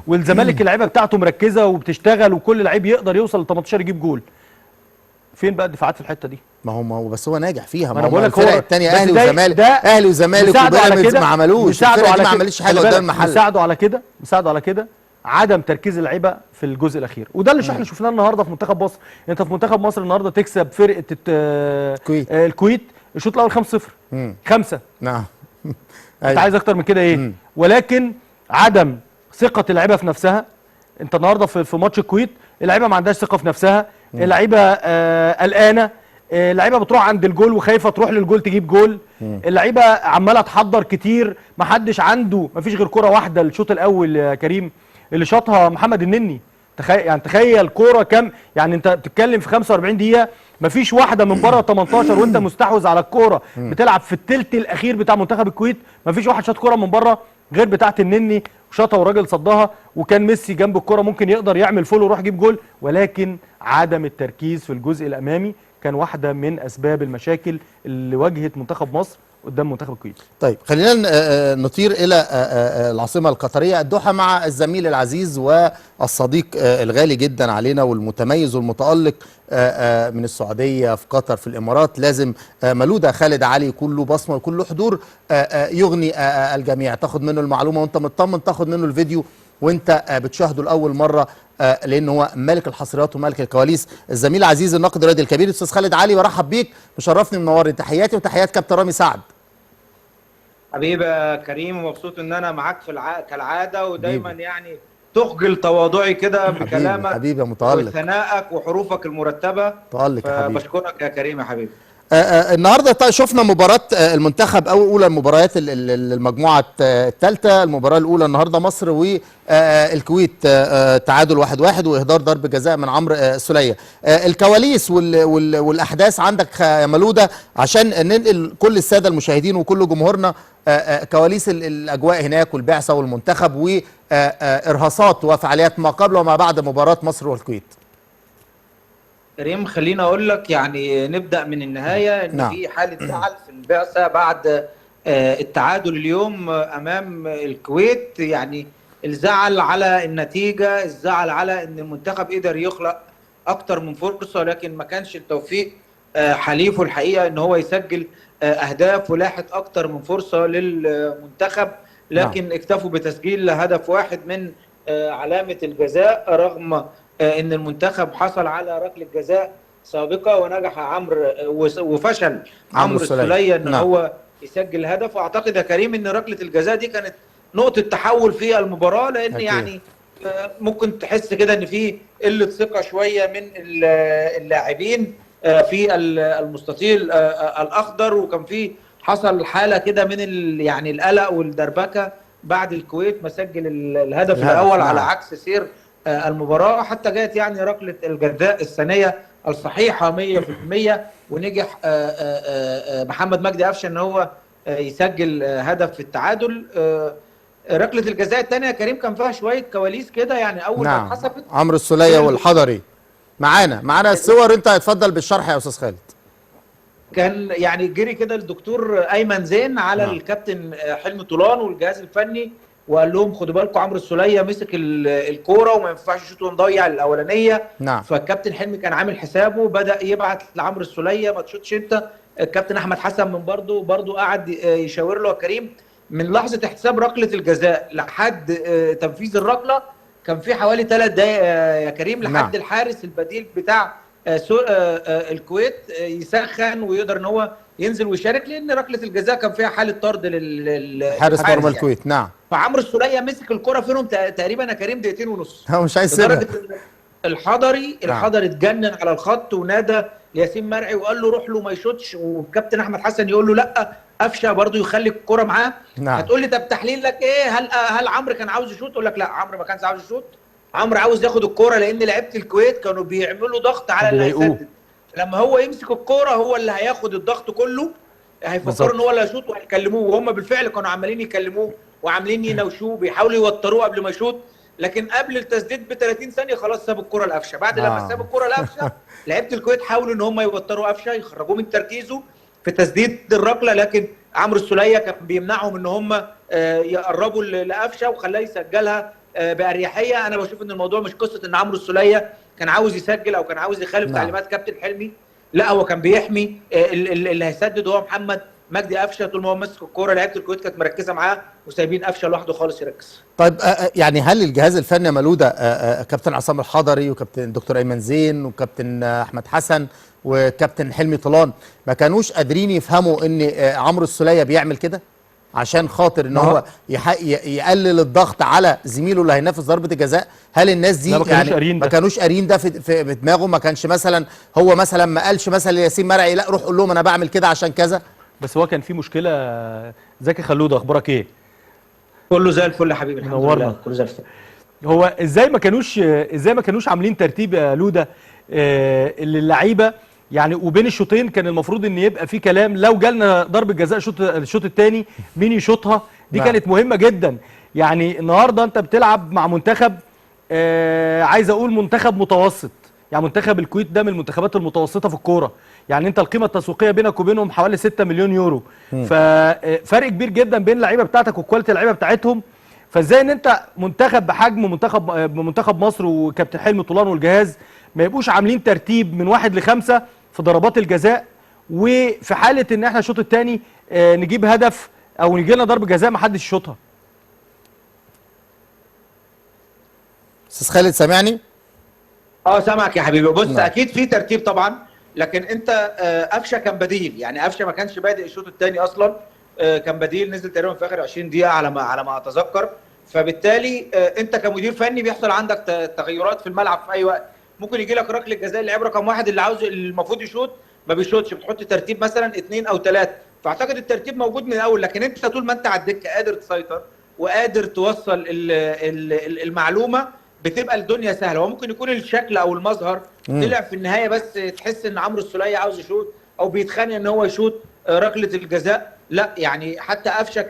والزمالك اللعيبة بتاعته مركزه وبتشتغل وكل لعيب يقدر يوصل ل 18 يجيب جول، فين بقى الدفاعات في الحتة دي؟ ما هو بس هو ناجح فيها. ما انا بقول لك الفرق الثانية اهلي وزمالك، اهلي وزمالك وبيراميدز ما عملوش، الفرق دي ما عملتش حاجة قدام المحل. مساعدة على كده، مساعدة على كده عدم تركيز اللعيبة في الجزء الاخير، وده اللي احنا شفناه النهارده في منتخب مصر. انت في منتخب مصر النهارده تكسب فرقه الكويت الشوط الاول 5-0 5. نعم. انت عايز اكتر من كده ايه؟ ولكن عدم ثقة اللعيبة في نفسها. انت النهارده في ماتش الكويت اللعيبة ما عندهاش ثقة في نفسها، اللعيبة قلقانة، اللعيبة بتروح عند الجول وخايفة تروح للجول تجيب جول، اللعيبة عماله تحضر كتير، ما حدش عنده، ما فيش غير كره واحدة الشوط الاول يا كريم اللي شاطها محمد النني. تخيل يعني، تخيل كورة كام، يعني انت بتتكلم في 45 دقيقة ما فيش واحدة من بره 18 وانت مستحوذ على الكورة، بتلعب في الثلث الاخير بتاع منتخب الكويت، ما فيش واحد شاط كورة من بره غير بتاعه النني، شاطها والراجل صدها، وكان ميسي جنب الكورة ممكن يقدر يعمل follow ويروح يجيب جول، ولكن عدم التركيز في الجزء الامامي كان واحدة من اسباب المشاكل اللي واجهت منتخب مصر قدام منتخب الكويت. طيب خلينا نطير الى العاصمة القطرية الدوحة مع الزميل العزيز والصديق الغالي جدا علينا والمتميز والمتالق من السعودية في قطر في الامارات، لازم ملوده خالد علي يكون له بصمة ويكون له حضور يغني الجميع، تاخد منه المعلومة وانت مطمن، تاخد منه الفيديو وانت بتشاهده لاول مرة، لان هو ملك الحصريات وملك الكواليس، الزميل العزيز الناقد الرياضي الكبير الاستاذ خالد علي. برحب بيك، مشرفني ومنورني. تحياتي وتحيات كابتن رامي سعد. حبيبي يا كريم، ومبسوط ان انا معاك في كالعادة، ودايما حبيبي. يعني تخجل تواضعي كده بكلامك حبيبي يا متألق، وثنائك وحروفك المرتبة. متألق يا حبيبي، بشكرك يا كريم يا حبيبي. النهارده شفنا مباراة المنتخب، او اولى مباريات المجموعة الثالثة. المباراة الاولى النهارده مصر والكويت، تعادل 1-1 واهدار ضرب جزاء من عمرو السوليه. الكواليس والاحداث عندك يا ملوده، عشان ننقل كل السادة المشاهدين وكل جمهورنا كواليس الاجواء هناك والبعثه والمنتخب وارهاصات وفعاليات ما قبل وما بعد مباراة مصر والكويت. كريم، خليني اقول لك يعني نبدا من النهاية، ان نعم. في حاله زعل في البعثة بعد التعادل اليوم امام الكويت. يعني الزعل على النتيجة، الزعل على ان المنتخب قدر يخلق اكتر من فرصة، لكن ما كانش التوفيق حليفة الحقيقة ان هو يسجل اهداف، ولاحت اكتر من فرصة للمنتخب، لكن نعم. اكتفوا بتسجيل هدف واحد من علامة الجزاء، رغم ان المنتخب حصل على ركلة جزاء سابقه ونجح عمرو وفشل عمرو السوليه ان نعم. هو يسجل هدف. واعتقد يا كريم ان ركلة الجزاء دي كانت نقطة تحول في المباراة، لان أكيد. يعني ممكن تحس كده ان في قلة ثقة شوية من اللاعبين في المستطيل الاخضر، وكان في حصل حاله كده من يعني القلق والدربكه بعد الكويت ما سجل الهدف الاول نعم. على عكس سير المباراة. حتى جاءت يعني ركلة الجزاء الثانية الصحيحة 100%، ونجح محمد مجدي قفشه ان هو يسجل هدف في التعادل. ركلة الجزاء الثانية يا كريم كان فيها شوية كواليس كده، يعني اول ما اتحسبت عمرو السوليه والحضري معانا الصور، انت اتفضل بالشرح يا استاذ خالد. كان يعني جري كده الدكتور ايمن زين على نعم. الكابتن حلمي طولان والجهاز الفني، وقال لهم خدوا بالكم عمرو السوليه مسك الكورة وما ينفعش يشوط ونضيع الاولانية. نعم. فالكابتن حلمي كان عامل حسابه، بدا يبعت لعمرو السوليه ما تشوطش انت. الكابتن احمد حسن من برضه قعد يشاور له يا كريم. من لحظة احتساب ركلة الجزاء لحد تنفيذ الركله كان في حوالي 3 دقائق يا كريم، لحد نعم. الحارس البديل بتاع الكويت يسخن ويقدر ان هو ينزل ويشارك، لان ركلة الجزاء كان فيها حاله طرد للحارس مرمى الكويت. نعم. فعمرو السوليه مسك الكره فيهم تقريبا يا كريم 2.5 دقيقة، هو مش عايز يسيبها. الحضري اتجنن على الخط ونادى لياسين مرعي وقال له روح له ما يشوطش، والكابتن احمد حسن يقول له لا، قفشه برضه يخلي الكره معاه. نعم. هتقول لي طب تحليل لك ايه؟ هل عمرو كان عاوز يشوط؟ اقول لك لا، عمرو ما كانش عاوز يشوط، عمرو عاوز ياخد الكورة، لان لعيبة الكويت كانوا بيعملوا ضغط على اللي هيسدد. لما هو يمسك الكورة هو اللي هياخد الضغط كله، هيفكروا ان هو اللي هيشوط وهيكلموه، وهم بالفعل كانوا عمالين يكلموه وعاملين يناوشوه، بيحاولوا يوتروه قبل ما يشوط، لكن قبل التسديد ب 30 ثانية خلاص ساب الكورة لقفشه. بعد لما ساب الكورة لقفشه لعيبة الكويت حاولوا ان هم يوتروا قفشه، يخرجوه من تركيزه في تسديد الركله، لكن عمرو السوليه كان بيمنعهم ان هم يقربوا لقفشه وخلاه يسجلها باريحية. انا بشوف ان الموضوع مش قصة ان عمرو السوليه كان عاوز يسجل او كان عاوز يخالف تعليمات كابتن حلمي، لا هو كان بيحمي اللي هيسدد هو محمد مجدي قفشه. طول ما هو ماسك الكورة لعيبة الكويت كانت مركزه معاه وسايبين قفشه لوحده خالص يركز. طيب يعني هل الجهاز الفني يا ملوده، كابتن عصام الحضري وكابتن دكتور ايمن زين وكابتن احمد حسن وكابتن حلمي طولان، ما كانوش قادرين يفهموا ان عمرو السوليه بيعمل كده عشان خاطر ان هو يقلل الضغط على زميله اللي هينفذ ضربه الجزاء؟ هل الناس دي يعني ما كانوش قارين ده في دماغه؟ ما كانش مثلا هو مثلا ما قالش مثلا لياسين مرعي لا روح قول لهم انا بعمل كده عشان كذا؟ بس هو كان في مشكلة. زكي خلوده اخبارك ايه؟ كله زي الفل يا حبيبي، الحمد لله كله زي الفل. هو ازاي ما كانوش عاملين ترتيب يا لوده اللي اللعيبة يعني، وبين الشوطين كان المفروض ان يبقى في كلام لو جالنا ضربه جزاء الشوط الثاني مين يشوطها؟ دي نعم. كانت مهمة جدا. يعني النهارده انت بتلعب مع منتخب عايز اقول منتخب متوسط، يعني منتخب الكويت ده من المنتخبات المتوسطة في الكورة، يعني انت القيمة التسويقية بينك وبينهم حوالي 6 مليون يورو، ففرق كبير جدا بين اللعيبة بتاعتك و quality اللعيبة بتاعتهم. فازاي ان انت منتخب بحجم منتخب مصر وكابتن حلمي طولان والجهاز ما يبقوش عاملين ترتيب من 1 ل5 في ضربات الجزاء، وفي حاله ان احنا الشوط الثاني نجيب هدف او يجي لنا ضربه جزاء ما حدش يشوطها؟ استاذ خالد سامعني؟ سامعك يا حبيبي. بص، نعم. اكيد في ترتيب طبعا، لكن انت قفشه كان بديل، يعني قفشه ما كانش بادئ الشوط الثاني اصلا، كان بديل، نزل تقريبا في اخر 20 دقيقة على ما اتذكر. فبالتالي انت كمدير فني بيحصل عندك تغيرات في الملعب في اي وقت، ممكن يجي لك ركلة جزاء اللاعب رقم 1 اللي عاوز المفروض يشوط ما بيشوطش، بتحط ترتيب مثلا 2 أو 3، فاعتقد الترتيب موجود من الاول. لكن انت طول ما انت على الدكة قادر تسيطر وقادر توصل المعلومة، بتبقى الدنيا سهلة. هو ممكن يكون الشكل او المظهر طلع في النهاية، بس تحس ان عمرو السوليه عاوز يشوط او بيتخانق ان هو يشوط ركلة الجزاء. لا يعني حتى قفشه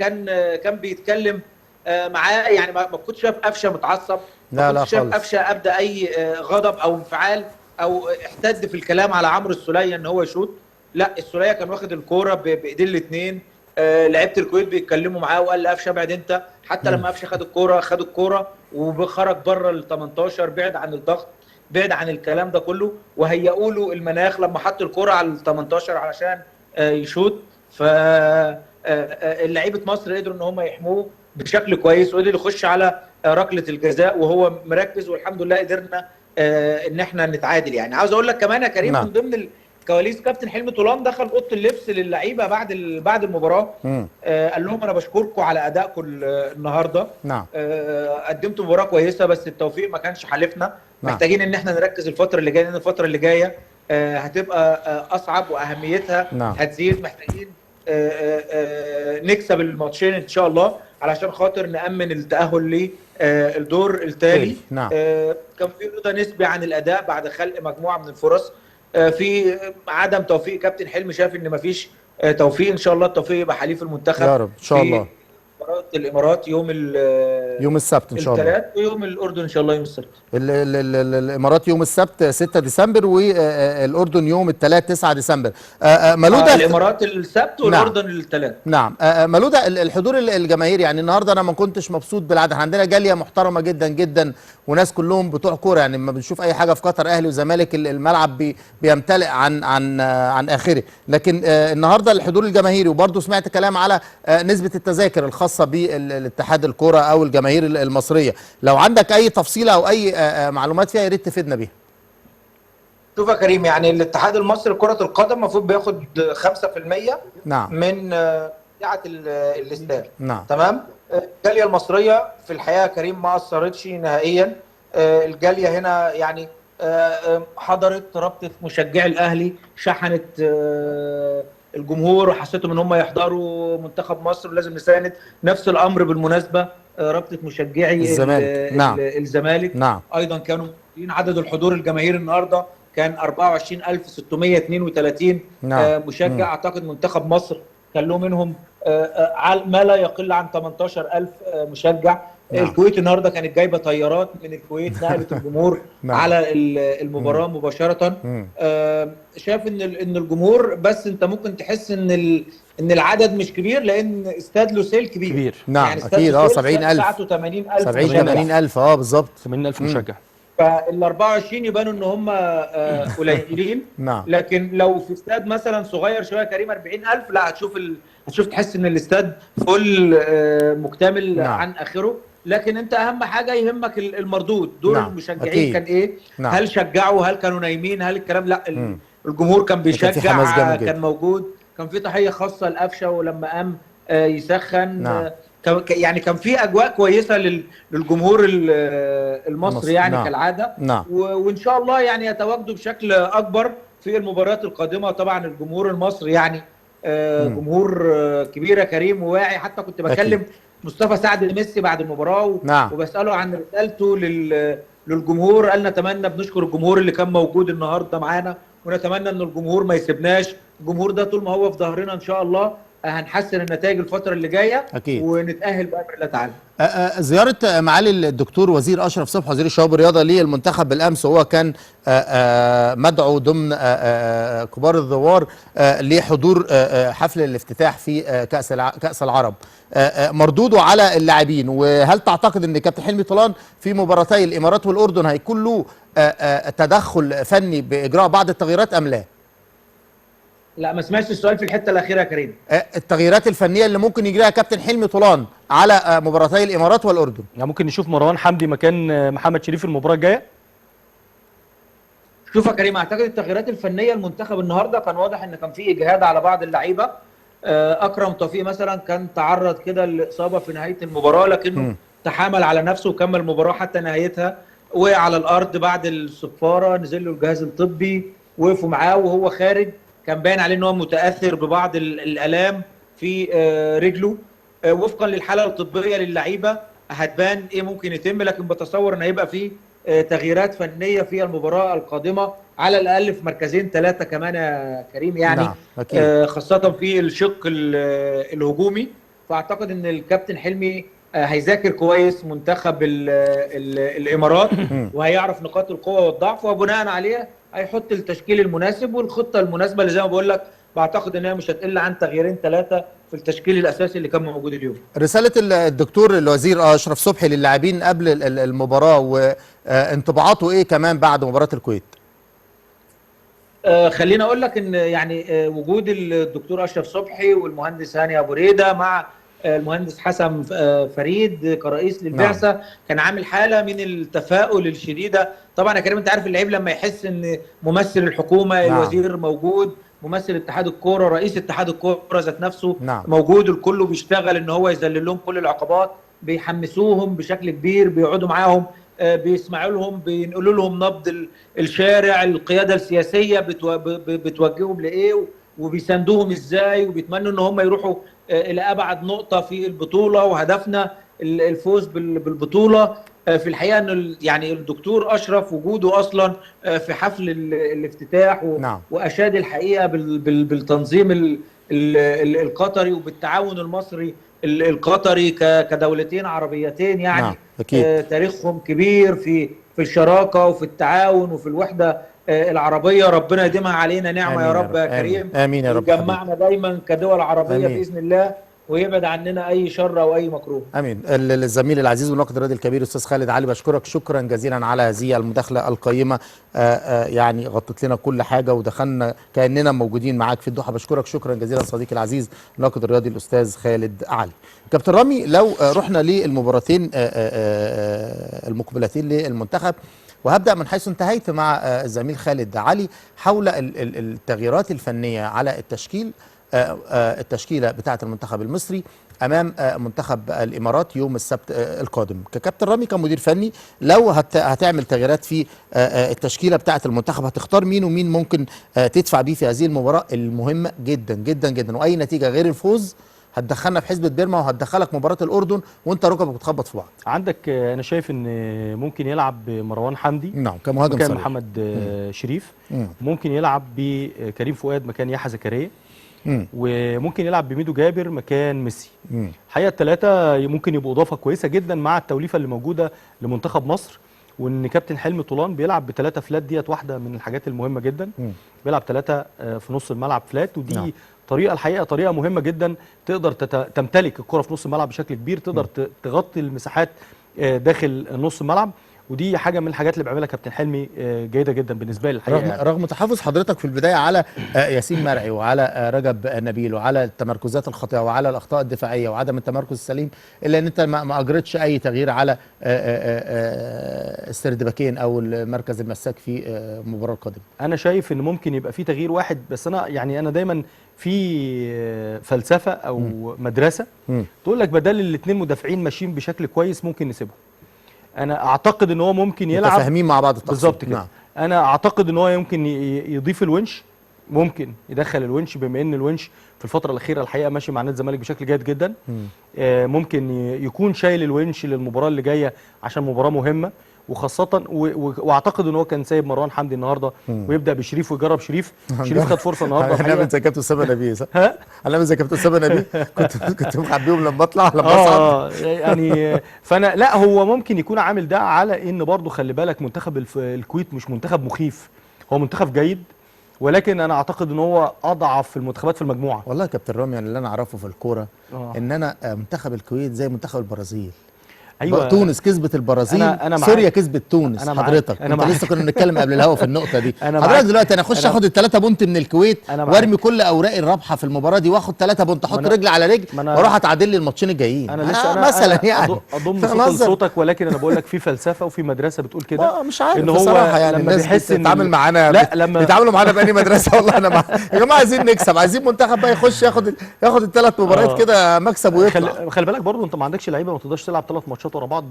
كان بيتكلم معاه، يعني ما كنتش شايف قفشه متعصب، لا ما كنتش شايف خالص. قفشه ابدا اي غضب او انفعال او احتد في الكلام على عمرو السوليه ان هو يشوط. لا، السوليه كان واخد الكورة بايدين الاثنين، لعيبة الكويت بيتكلموا معاه وقال لقفشه ابعد انت. حتى لما قفشه خد الكورة وخرج بره ال 18، بعد عن الضغط، بعد عن الكلام ده كله، وهيئوا له المناخ لما حط الكورة على ال 18 علشان يشوط. ف لعيبة مصر قدروا ان هم يحموه بشكل كويس، وقدر يخش على ركلة الجزاء وهو مركز، والحمد لله قدرنا ان احنا نتعادل. يعني عاوز اقول لك كمان يا كريم، نعم. من ضمن الكواليس كابتن حلمي طولان دخل اوضة اللبس للعيبة بعد المباراة، قال لهم انا بشكركم على ادائكم النهارده، نعم. قدمتوا مباراة كويسة، بس التوفيق ما كانش حالفنا، نعم. محتاجين ان احنا نركز الفترة اللي جاية، لان الفترة اللي جاية هتبقى اصعب واهميتها نعم. هتزيد. محتاجين نكسب الماتشين ان شاء الله علشان خاطر نأمن التأهل للدور التالي. نعم. كان في رضا نسبي عن الأداء بعد خلق مجموعة من الفرص، في عدم توفيق. كابتن حلمي شاف ان مفيش توفيق، ان شاء الله التوفيق يبقى حليف المنتخب يا رب ان شاء الله. مباراة الامارات يوم السبت ان شاء الله، الثلاث، ويوم الاردن ان شاء الله يوم السبت. الامارات يوم السبت 6 ديسمبر، والاردن يوم الثلاث 9 ديسمبر. مالودا الامارات السبت والاردن الثلاث. نعم. مالودا، الحضور الجماهيري، يعني النهارده انا ما كنتش مبسوط بالعدد. عندنا جالية محترمه جدا جدا وناس كلهم بتوع كورة، يعني لما بنشوف اي حاجة في قطر اهلي وزمالك الملعب بيمتلئ عن عن عن اخره، لكن النهارده الحضور الجماهيري، وبرده سمعت كلام على نسبه التذاكر الخاصة بالاتحاد الكورة او الجماهير المصرية. لو عندك اي تفصيله او اي معلومات فيها يا ريت تفيدنا بيها. شوف يا كريم، يعني الاتحاد المصري لكرة القدم المفروض بياخد 5% نعم. من سعة الاستاد. نعم. تمام. الجالية المصرية في الحقيقة يا كريم ما اثرتش نهائيا. الجالية هنا يعني حضرت رابطه مشجعي الاهلي، شحنت الجمهور وحسيتهم ان هم يحضروا منتخب مصر ولازم نساند. نفس الامر بالمناسبة رابطه مشجعي الزمالك. نعم. الزمالك. نعم. ايضا كانوا عدد الحضور الجماهيري النهارده كان 24632 نعم. مشجع. اعتقد منتخب مصر كان له منهم ما لا يقل عن 18000 مشجع. نعم. الكويت النهارده كانت جايبه طيارات من الكويت نقلت الجمهور نعم. على المباراة مباشرة. شايف ان الجمهور، بس انت ممكن تحس ان العدد مش كبير لان استاد لوسيل كبير. نعم يعني اكيد 70000 ساعته 80000 70 80000 بالظبط 80000 مشجع. فال 24 يبانوا ان هم قليلين. نعم. لكن لو في استاد مثلا صغير شوية كريم 40000، لا هتشوف تحس ان الاستاد فل مكتمل. نعم. عن اخره. لكن انت اهم حاجة يهمك المردود، دور نعم. المشجعين أكيد. كان ايه؟ نعم. هل شجعوا؟ هل كانوا نايمين؟ هل الكلام؟ لا، الجمهور كان بيشجع، كان موجود، كان في تحية خاصة لقفشه ولما قام يسخن. نعم. يعني كان في اجواء كويسة للجمهور المصري يعني. نعم. كالعادة. نعم. وان شاء الله يعني يتواجدوا بشكل اكبر في المباريات القادمة. طبعا الجمهور المصري يعني جمهور كبير يا كريم وواعي. حتى كنت بكلم أكيد. مصطفى سعد ميسي بعد المباراة نعم. وبساله عن رسالته للجمهور، قال نتمنى، بنشكر الجمهور اللي كان موجود النهارده معانا، ونتمنى ان الجمهور ما يسيبناش. الجمهور ده طول ما هو في ظهرنا ان شاء الله هنحسن النتائج الفترة اللي جاية أكيد. ونتأهل بأمر الله تعالى. زيارة معالي الدكتور وزير أشرف صبحي وزير الشباب والرياضة للمنتخب بالأمس، وهو كان مدعو ضمن كبار الزوار لحضور حفل الافتتاح في كأس العرب، مردودة على اللاعبين، وهل تعتقد أن كابتن حلمي طولان في مباراتي الإمارات والأردن هيكون له تدخل فني بإجراء بعض التغييرات أم لا؟ لا، ما سمعتش السؤال في الحتة الاخيرة يا كريم. التغييرات الفنية اللي ممكن يجريها كابتن حلمي طولان على مباراتي الامارات والاردن. يعني ممكن نشوف مروان حمدي مكان محمد شريف المباراة الجاية. شوف يا كريم، اعتقد التغييرات الفنية المنتخب النهارده كان واضح ان كان في اجهاد على بعض اللعيبة. اكرم توفيق مثلا كان تعرض كده لاصابة في نهاية المباراة، لكنه تحامل على نفسه وكمل المباراة حتى نهايتها. وقع على الارض بعد الصفاره، نزل له الجهاز الطبي وقفوا معاه وهو خارج، كان باين عليه ان هو متاثر ببعض الالام في رجله. وفقا للحالة الطبية للعيبة هتبان ايه ممكن يتم، لكن بتصور ان هيبقى فيه تغييرات فنية في المباراة القادمة على الاقل في مركزين ثلاثة كمان يا كريم، يعني نعم. خاصة في الشق الهجومي. فاعتقد ان الكابتن حلمي هيذاكر كويس منتخب الامارات وهيعرف نقاط القوة والضعف، وبناء عليها هيحط التشكيل المناسب والخطه المناسبة اللي زي ما بقول لك بعتقد انها مش هتقل عن تغييرين ثلاثة في التشكيل الاساسي اللي كان موجود اليوم. رسالة الدكتور الوزير اشرف صبحي للاعبين قبل المباراة وانطباعاته ايه كمان بعد مباراة الكويت؟ خليني اقول لك ان يعني وجود الدكتور اشرف صبحي والمهندس هاني ابو ريده مع المهندس حسن فريد كرئيس للبعثه، نعم. كان عامل حاله من التفاؤل الشديدة. طبعا يا كريم انت عارف اللعيب لما يحس ان ممثل الحكومة، نعم. الوزير موجود، ممثل اتحاد الكورة، رئيس اتحاد الكورة ذات نفسه، نعم. موجود، الكل بيشتغل ان هو يذلل لهم كل العقبات، بيحمسوهم بشكل كبير، بيقعدوا معاهم، بيسمعوا لهم، بينقلوا لهم نبض الشارع، القيادة السياسية بتوجههم لايه وبيساندوهم ازاي، وبيتمنوا ان هم يروحوا الى ابعد نقطة في البطولة، وهدفنا الفوز بالبطولة. في الحقيقة ان يعني الدكتور اشرف وجوده اصلا في حفل الافتتاح نعم. واشاد الحقيقة بالتنظيم القطري وبالتعاون المصري القطري كدولتين عربيتين، يعني نعم. تاريخهم كبير في الشراكة وفي التعاون وفي الوحدة العربية. ربنا يديمها علينا نعمه يا رب يا كريم، امين يا رب، يجمعنا دايما كدول عربية آمين. باذن الله، ويبعد عننا اي شر او اي مكروه. امين. الزميل العزيز والناقد الرياضي الكبير استاذ خالد علي، بشكرك شكرا جزيلا على هذه المداخلة القيمة، يعني غطت لنا كل حاجة ودخلنا كاننا موجودين معاك في الدوحة. بشكرك شكرا جزيلا صديقي العزيز الناقد الرياضي الاستاذ خالد علي. كابتن رامي، لو رحنا للمباراتين المقبلتين للمنتخب، وهبدأ من حيث انتهيت مع الزميل خالد علي حول التغييرات الفنية على التشكيل، التشكيلة بتاعة المنتخب المصري أمام منتخب الإمارات يوم السبت القادم. ككابتن رامي كمدير فني، لو هتعمل تغييرات في التشكيلة بتاعة المنتخب، هتختار مين ومين ممكن تدفع بيه في هذه المباراة المهمة جدا جدا جدا، وأي نتيجة غير الفوز هتدخلنا في حسبة بيرما وهتدخلك مباراة الأردن وأنت ركبك بتخبط في بعض. عندك أنا شايف إن ممكن يلعب مروان حمدي، نعم، كمهاجم مكان محمد شريف، ممكن يلعب بكريم فؤاد مكان يحيى زكريا، وممكن يلعب بميدو جابر مكان ميسي. الحقيقة الثلاثة ممكن يبقوا إضافة كويسة جدا مع التوليفة اللي موجودة لمنتخب مصر، وإن كابتن حلمي طولان بيلعب بثلاثة flat، ديت واحدة من الحاجات المهمة جدا. بيلعب ثلاثة في نص الملعب flat، ودي نعم. طريقه، الحقيقة طريقه مهمة جدا، تقدر تمتلك الكره في نص الملعب بشكل كبير، تقدر تغطي المساحات داخل نص الملعب، ودي حاجة من الحاجات اللي بيعملها كابتن حلمي جيدة جدا بالنسبة لي الحقيقة. رغم, يعني. رغم تحفظ حضرتك في البداية على ياسين مرعي وعلى رجب نبيل وعلى التمركزات الخاطئة وعلى الاخطاء الدفاعية وعدم التمركز السليم، الا ان انت ما اجرتش اي تغيير على السردباكين او المركز المساك في المباراة القادمة. انا شايف ان ممكن يبقى في تغيير واحد بس. انا يعني انا دايما في فلسفة او مدرسه تقول لك بدل الاثنين مدافعين ماشيين بشكل كويس ممكن نسيبهم. انا اعتقد ان هو ممكن يلعب متفاهمين مع بعض التقسيم بالظبط كده. نعم. انا اعتقد ان هو يمكن يضيف الونش، ممكن يدخل الونش، بما ان الونش في الفترة الاخيرة الحقيقة ماشي مع نادي الزمالك بشكل جيد جدا. ممكن يكون شايل الونش للمباراة اللي جاية عشان مباراة مهمة، وخاصة واعتقد ان هو كان سايب مروان حمدي النهارده ويبدا بشريف ويجرب شريف. شريف خد فرصة النهارده. انا زي كابتن اسامة نبيه، صح؟ انا زي كابتن اسامة نبيه كنت مخبيهم لما اطلع لما اصعد يعني. فانا لا، هو ممكن يكون عامل ده على ان برضه خلي بالك منتخب الكويت مش منتخب مخيف، هو منتخب جيد، ولكن انا اعتقد ان هو اضعف في المنتخبات في المجموعة. والله يا كابتن رامي، يعني اللي انا اعرفه في الكورة ان انا منتخب الكويت زي منتخب البرازيل. أيوة. تونس كسبت البرازيل، أنا سوريا كسبت تونس. أنا حضرتك أنا انت لسه كنا بنتكلم قبل الهوا في النقطة دي. أنا حضرتك دلوقتي انا اخش اخد الثلاثة point من الكويت وارمي كل اوراقي الرابحة في المباراة دي واخد 3 point، احط رجل على رجل واروح اتعادل لي الماتشين الجايين. انا لسه أنا مثلا أنا يعني اضم صوت لصوتك، ولكن انا بقول لك في فلسفة وفي مدرسه بتقول كده. مش عارف ان هو بصراحة يعني لما بيحس ان بيتعامل معانا، لا لما بيتعاملوا معانا بأني مدرسه والله. انا يا جماعة عايزين نكسب، عايزين منتخب بقى يخش ياخد الثلاث مباريات كده مكسب ويطلع. خلي بالك برضه انت ما عندكش لعيبة، ما تقدرش تلعب 3 ماتشات ورا بعض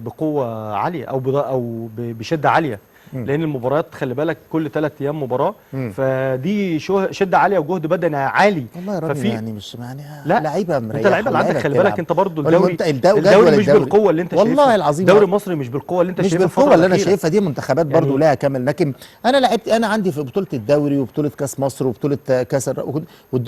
بقوة عالية او بشده عالية، لان المباريات خلي بالك كل 3 ايام مباراة، فدي شده عالية وجهد بدني عالي. والله يا راجل يعني مش يعني لعيبة مريحه، انت لعيبة اللي عندك خلي بالك انت برضه الدوري مش بالقوة اللي انت شايفها، والله العظيم الدوري المصري مش بالقوة اللي انت مش شايفها، بالقوة اللي انا شايفها دي. منتخبات برضه يعني لها كامل، لكن انا لعبت، انا عندي في بطوله الدوري وبطولة كاس مصر وبطولة كاس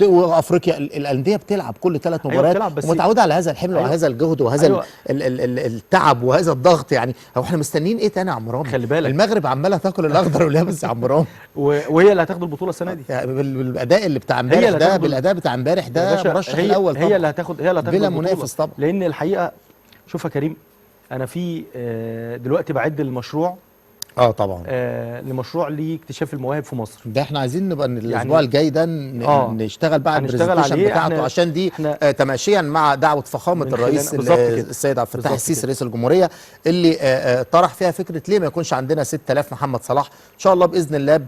وافريقيا، الاندية بتلعب كل 3 مباريات ومتعوده على هذا الحمل وهذا الجهد وهذا التعب وهذا الضغط. يعني هو احنا مستنيين ايه تاني يا عم رامي؟ خلي بالك المغرب عماله تاكل الاخضر واليابس يا عم رامي، وهي اللي هتاخد البطولة السنة دي يعني بالاداء اللي بتاع امبارح ده، بالاداء بتاع امبارح ده مرشح الاول طبعا، هي اللي هتاخد، هي اللي هتاخد بلا منافس طبعا. لان الحقيقة شوف يا كريم، انا في دلوقتي بعد المشروع طبعا لمشروع لاكتشاف المواهب في مصر. ده احنا عايزين نبقى الاسبوع يعني الجاي ده نشتغل بقى على ال presentation بتاعته، عشان دي تماشيا مع دعوه فخامة الرئيس السيد عبد الفتاح السيسي رئيس الجمهورية، اللي طرح فيها فكرة ليه ما يكونش عندنا 6000 محمد صلاح. ان شاء الله باذن الله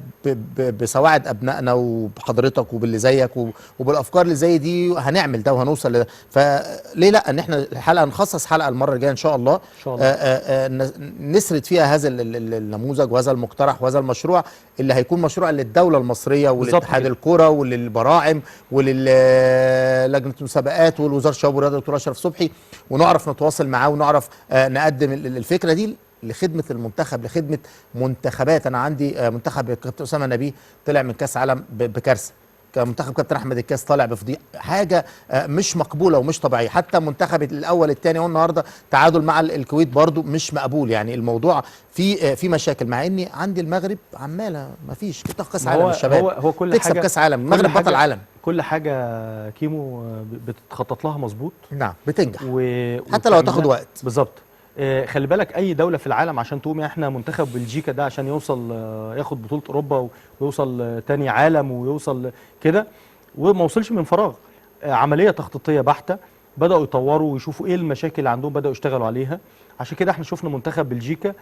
بسواعد ابنائنا وبحضرتك وباللي زيك وبالافكار اللي زي دي هنعمل ده وهنوصل لده. فليه لا ان احنا الحلقة نخصص حلقة المرة الجاية ان شاء الله، إن شاء الله. نسرد فيها هذا النموذج وهذا المقترح وهذا المشروع اللي هيكون مشروع للدولة المصرية ولاتحاد الكرة وللبراعم وللجنة المسابقات والوزارة الشباب والرياضة دكتور أشرف صبحي، ونعرف نتواصل معاه ونعرف نقدم الفكرة دي لخدمة المنتخب، لخدمة منتخبات. أنا عندي منتخب كابتن أسامة نبيه طلع من كأس عالم بكارثة، منتخب كابتن احمد الكاس طالع بفضيحه، حاجة مش مقبولة ومش طبيعية. حتى منتخب الاول الثاني اهو النهارده تعادل مع الكويت برضو مش مقبول. يعني الموضوع في مشاكل، مع اني عندي المغرب عماله ما فيش بتاخد كاس عالم الشباب، هو كل تكسب حاجة كاس عالم، المغرب بطل عالم. كل حاجة كيمو بتتخطط لها مظبوط، نعم بتنجح حتى لو هتاخد وقت. بالظبط. خلي بالك اي دولة في العالم عشان تقوم، احنا منتخب بلجيكا ده عشان يوصل ياخد بطوله اوروبا ويوصل تاني عالم ويوصل كده، وما وصلش من فراغ. عملية تخطيطيه بحته، بداوا يطوروا ويشوفوا ايه المشاكل اللي عندهم، بداوا يشتغلوا عليها. عشان كده احنا شفنا منتخب بلجيكا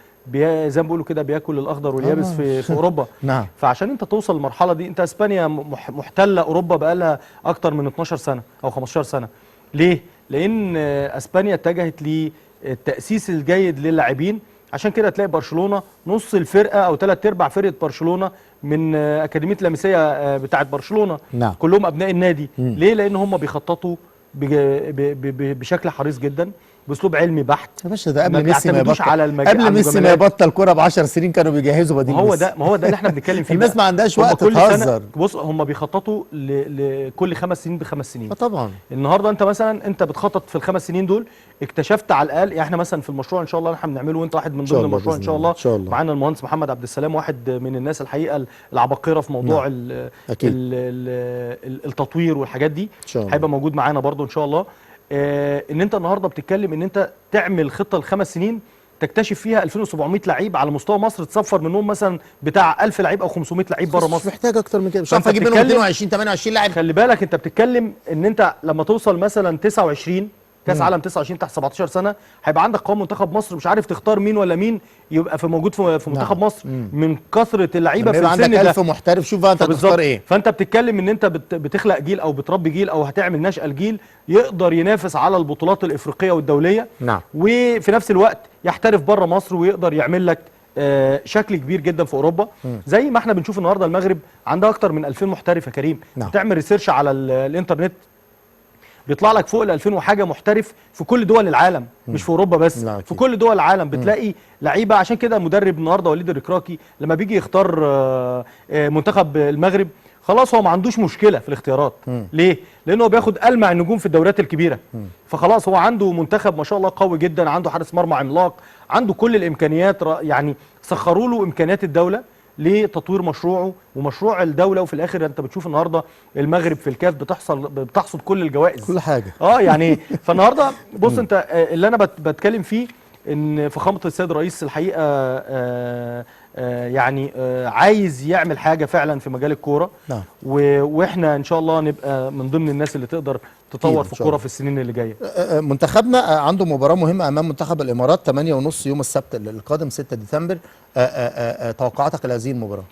زي ما بيقولوا كده بياكل الاخضر واليابس في اوروبا. نعم. فعشان انت توصل للمرحلة دي، انت اسبانيا محتلة اوروبا بقالها اكتر من 12 سنة او 15 سنة. ليه؟ لان اسبانيا اتجهت للتأسيس الجيد للاعبين. عشان كده تلاقي برشلونة نص الفرقة أو 3/4 فرقة برشلونة من أكاديمية لامسية بتاعة برشلونة. نعم. كلهم أبناء النادي. ليه؟ لأن هم بيخططوا بشكل حريص جدا، باسلوب علمي بحت. يا باشا ده قبل ميسي ما يبطل، قبل ميسي ما يبطل كورة ب 10 سنين كانوا بيجهزوا بديل. ما هو ده، ما هو ده اللي احنا بنتكلم فيه. الناس ما عندهاش وقت تهزر. بص هم بيخططوا لكل 5 سنين ب5 سنين. طبعا النهارده انت مثلا انت بتخطط في ال5 سنين دول، اكتشفت على الاقل يعني احنا مثلا في المشروع ان شاء الله احنا بنعمله، وانت واحد من ضمن المشروع ان شاء الله، معانا المهندس محمد عبد السلام، واحد من الناس الحقيقة العباقرة في موضوع التطوير والحاجات دي، هيبقى موجود معانا برده ان شاء الله. ان انت النهارده بتتكلم ان انت تعمل خطه ل5 سنين تكتشف فيها 2700 لعيب على مستوى مصر، تصفر منهم مثلا بتاع 1000 لعيب او 500 لعيب بره مصر. مش محتاج اكتر من كده، مش عارف اجيب منهم 22 28 لاعب. خلي بالك انت بتتكلم ان انت لما توصل مثلا 29 كاس عالم 29 تحت 17 سنة، هيبقى عندك قوام منتخب مصر مش عارف تختار مين ولا مين يبقى في موجود في منتخب مصر. من كثرة اللعيبة في السن ده. عندك 1000 محترف، شوف بقى انت هتختار ايه. فانت بتتكلم ان انت بتخلق جيل او بتربي جيل او هتعمل نشأة لجيل يقدر ينافس على البطولات الافريقية والدولية. نعم. وفي نفس الوقت يحترف بره مصر ويقدر يعمل لك شكل كبير جدا في اوروبا. زي ما احنا بنشوف النهارده المغرب عندها اكتر من 2000 محترف يا كريم. نعم. بتعمل research على الانترنت بيطلع لك فوق ال 2000 وحاجه محترف في كل دول العالم، مش في اوروبا بس، في كل دول العالم بتلاقي لعيبة. عشان كده مدرب النهارده وليد الركراكي لما بيجي يختار منتخب المغرب خلاص هو ما عندوش مشكلة في الاختيارات. ليه؟ لانه بياخد ألمع النجوم في الدوريات الكبيرة. فخلاص هو عنده منتخب ما شاء الله قوي جدا، عنده حارس مرمى عملاق، عنده كل الامكانيات، يعني سخروا له امكانيات الدولة. لتطوير مشروعه ومشروع الدولة. وفي الاخر انت بتشوف النهارده المغرب في الكاف بتحصد كل الجوائز، كل حاجة. يعني فالنهارده بص انت اللي انا بتكلم فيه ان فخامة السيد الرئيس الحقيقة يعني عايز يعمل حاجة فعلا في مجال الكورة. نعم. واحنا ان شاء الله نبقى من ضمن الناس اللي تقدر تطور في الكورة في السنين اللي جاية. منتخبنا عنده مباراة مهمة امام منتخب الامارات 8:30 يوم السبت القادم 6 ديسمبر. توقعاتك لهذه المباراة؟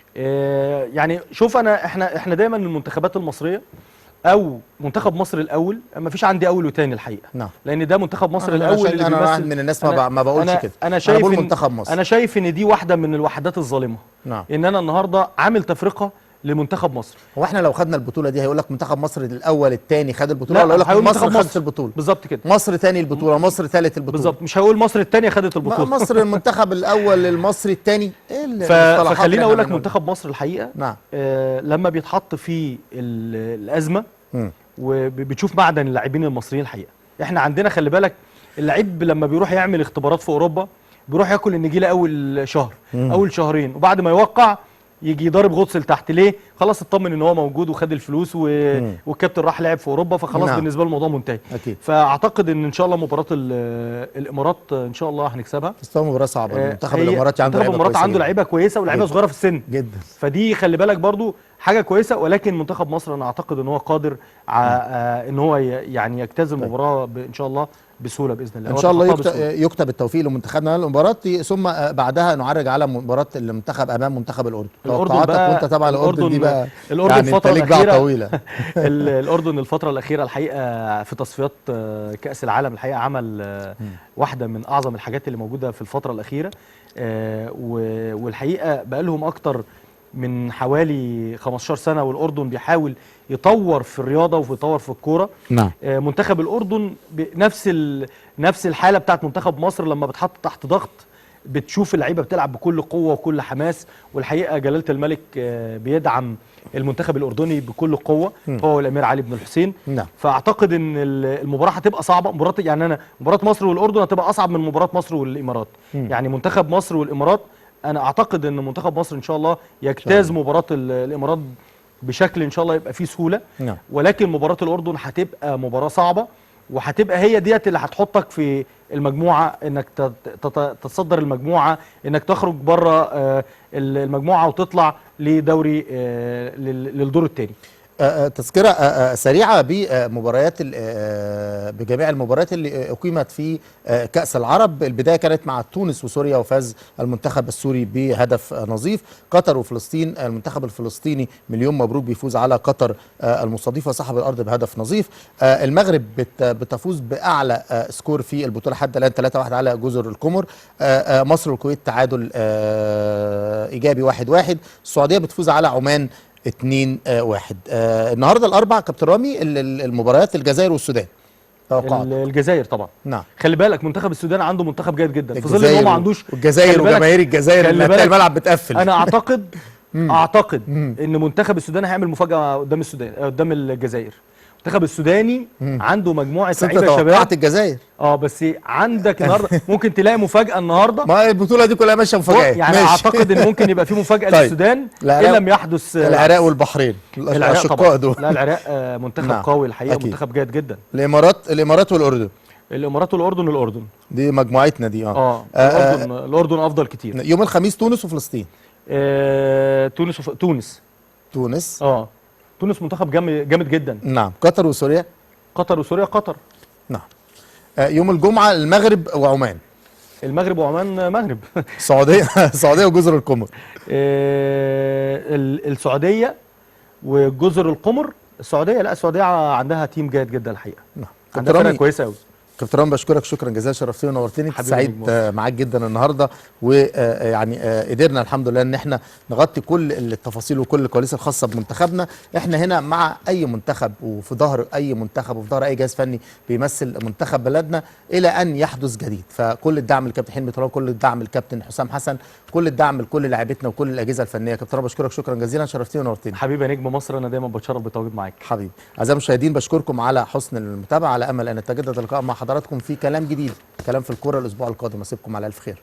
يعني شوف، انا احنا دايما المنتخبات المصرية او منتخب مصر الاول، ما فيش عندي اول وتاني الحقيقة. نعم. لان ده منتخب مصر الاول اللي انا واحد من الناس ما بقولش كده. انا شايف بقول منتخب مصر. انا شايف ان دي واحدة من الوحدات الظالمة. نعم. ان انا النهارده عامل تفرقه لمنتخب مصر. هو احنا لو خدنا البطولة دي هيقول لك منتخب مصر الاول الثاني خد البطولة، ولا يقول لك مصر خدت البطولة؟ بالظبط كده، مصر ثاني البطولة، مصر ثالث البطولة. بالظبط، مش هقول مصر الثانية خدت البطولة، مصر المنتخب الاول المصري الثاني. ايه فخليني اقول لك منتخب مصر الحقيقة. نعم. لما بيتحط في الازمة وبتشوف معدن اللاعبين المصريين الحقيقة. احنا عندنا خلي بالك اللعيب لما بيروح يعمل اختبارات في اوروبا بيروح ياكل النجيله اول شهر، اول شهرين، وبعد ما يوقع يجي يضرب غطس لتحت. ليه؟ خلاص اطمن ان هو موجود وخد الفلوس والكابتن راح لعب في اوروبا، فخلاص. نعم. بالنسبة له الموضوع منتهي. اكيد. فاعتقد ان شاء الله مباراة الامارات ان شاء الله هنكسبها. بس مباراة صعبة. منتخب الامارات عنده لعيبة كويسة، عنده لعيبة كويسة ولاعيبه صغيرة في السن جدا، فدي خلي بالك برضو حاجة كويسة. ولكن منتخب مصر انا اعتقد ان هو قادر ان هو يعني يجتاز المباراة ان شاء الله بسهولة باذن الله. ان شاء الله يكتب التوفيق لمنتخبنا المباراة، ثم بعدها نعرج على مباراة المنتخب امام منتخب الاردن. توقعاتك وانت طبعا الاردن دي بقى الاردن يعني الفترة الاخيرة طويلة. الاردن الفترة الاخيرة الحقيقة في تصفيات كاس العالم الحقيقة عمل واحدة من اعظم الحاجات اللي موجودة في الفترة الاخيرة، والحقيقة بقى لهم اكتر من حوالي 15 سنة والاردن بيحاول يطور في الرياضة ويطور في الكورة. نعم. منتخب الاردن نفس الحالة بتاعت منتخب مصر، لما بتحط تحت ضغط بتشوف اللعيبة بتلعب بكل قوة وكل حماس. والحقيقة جلاله الملك بيدعم المنتخب الاردني بكل قوة، هو والامير علي بن الحسين. نعم. فاعتقد ان المباراة هتبقى صعبة. مباراة يعني انا مباراة مصر والاردن هتبقى اصعب من مباراة مصر والامارات. يعني منتخب مصر والامارات انا اعتقد ان منتخب مصر ان شاء الله يجتاز مباراة الامارات بشكل ان شاء الله يبقى فيه سهولة. نعم. ولكن مباراة الاردن هتبقى مباراة صعبة، وهتبقى هي ديت اللي هتحطك في المجموعة، انك تتصدر المجموعة، انك تخرج بره المجموعة وتطلع لدوري للدور الثاني. تذكرة سريعة بمباريات بجميع المباريات اللي أقيمت في كأس العرب. البداية كانت مع تونس وسوريا وفاز المنتخب السوري بهدف نظيف. قطر وفلسطين، المنتخب الفلسطيني مليون مبروك بيفوز على قطر المستضيفة صاحب الأرض بهدف نظيف. المغرب بتفوز بأعلى score في البطولة حتى الآن 3-1 على جزر القمر. مصر والكويت تعادل إيجابي 1-1. السعودية بتفوز على عمان 2-1. النهارده الاربع كابتن رامي المباريات الجزائر والسودان. توقعات الجزائر طبعا. نعم. خلي بالك منتخب السودان عنده منتخب جيد جدا، في ظل ان هو ما عندوش الجزائر وجماهير الجزائر اللي هتلاقي الملعب بتقفل. انا اعتقد ان منتخب السودان هيعمل مفاجاة قدام السودان، قدام الجزائر. المنتخب السوداني عنده مجموعة لعيبة شباب. توقعت الجزائر. بس عندك النهارده ممكن تلاقي مفاجاة النهارده. ما البطولة دي كلها ماشية مفاجآت يعني. ماشي. اعتقد ان ممكن يبقى في مفاجاة. طيب. للسودان ان لم يحدث. العراق والبحرين الاشقاء دول. لا العراق منتخب نعم. قوي الحقيقة. أكيد. منتخب جيد جدا. الامارات والاردن. الامارات والاردن. الاردن دي مجموعتنا دي. الاردن الاردن افضل كتير. يوم الخميس تونس وفلسطين. تونس تونس. تونس منتخب جامد جدا. نعم. قطر وسوريا. قطر وسوريا. قطر. نعم. يوم الجمعة المغرب وعمان. المغرب وعمان. مغرب. السعودية وجزر القمر. السعودية وجزر القمر. السعودية، لا السعودية عندها تيم جيد جدا الحقيقة. نعم. عندها فرقة كويسة قوي. كابتن رامي بشكرك شكرا جزيلا، شرفتني ونورتني. سعيد معاك جدا النهارده، ويعني قدرنا الحمد لله ان احنا نغطي كل التفاصيل وكل الكواليس الخاصة بمنتخبنا. احنا هنا مع اي منتخب وفي ظهر اي منتخب وفي ظهر اي جهاز فني بيمثل منتخب بلدنا الى ان يحدث جديد. فكل الدعم للكابتن حلمي طلال، كل الدعم للكابتن حسام حسن، كل الدعم لكل لاعبتنا وكل الاجهزة الفنية. كابتن رامي بشكرك شكرا جزيلا، شرفتني ونورتني. حبيبي يا نجم مصر، انا دايما بتشرف بالتواجد معاك. حبيبي. اعزائي المشاهدين بشكركم على حسن المتابعة، على امل ان نتجدد اللقاء مع حضراتكم في كلام جديد، كلام في الكورة الاسبوع القادم. اسيبكم على الف خير.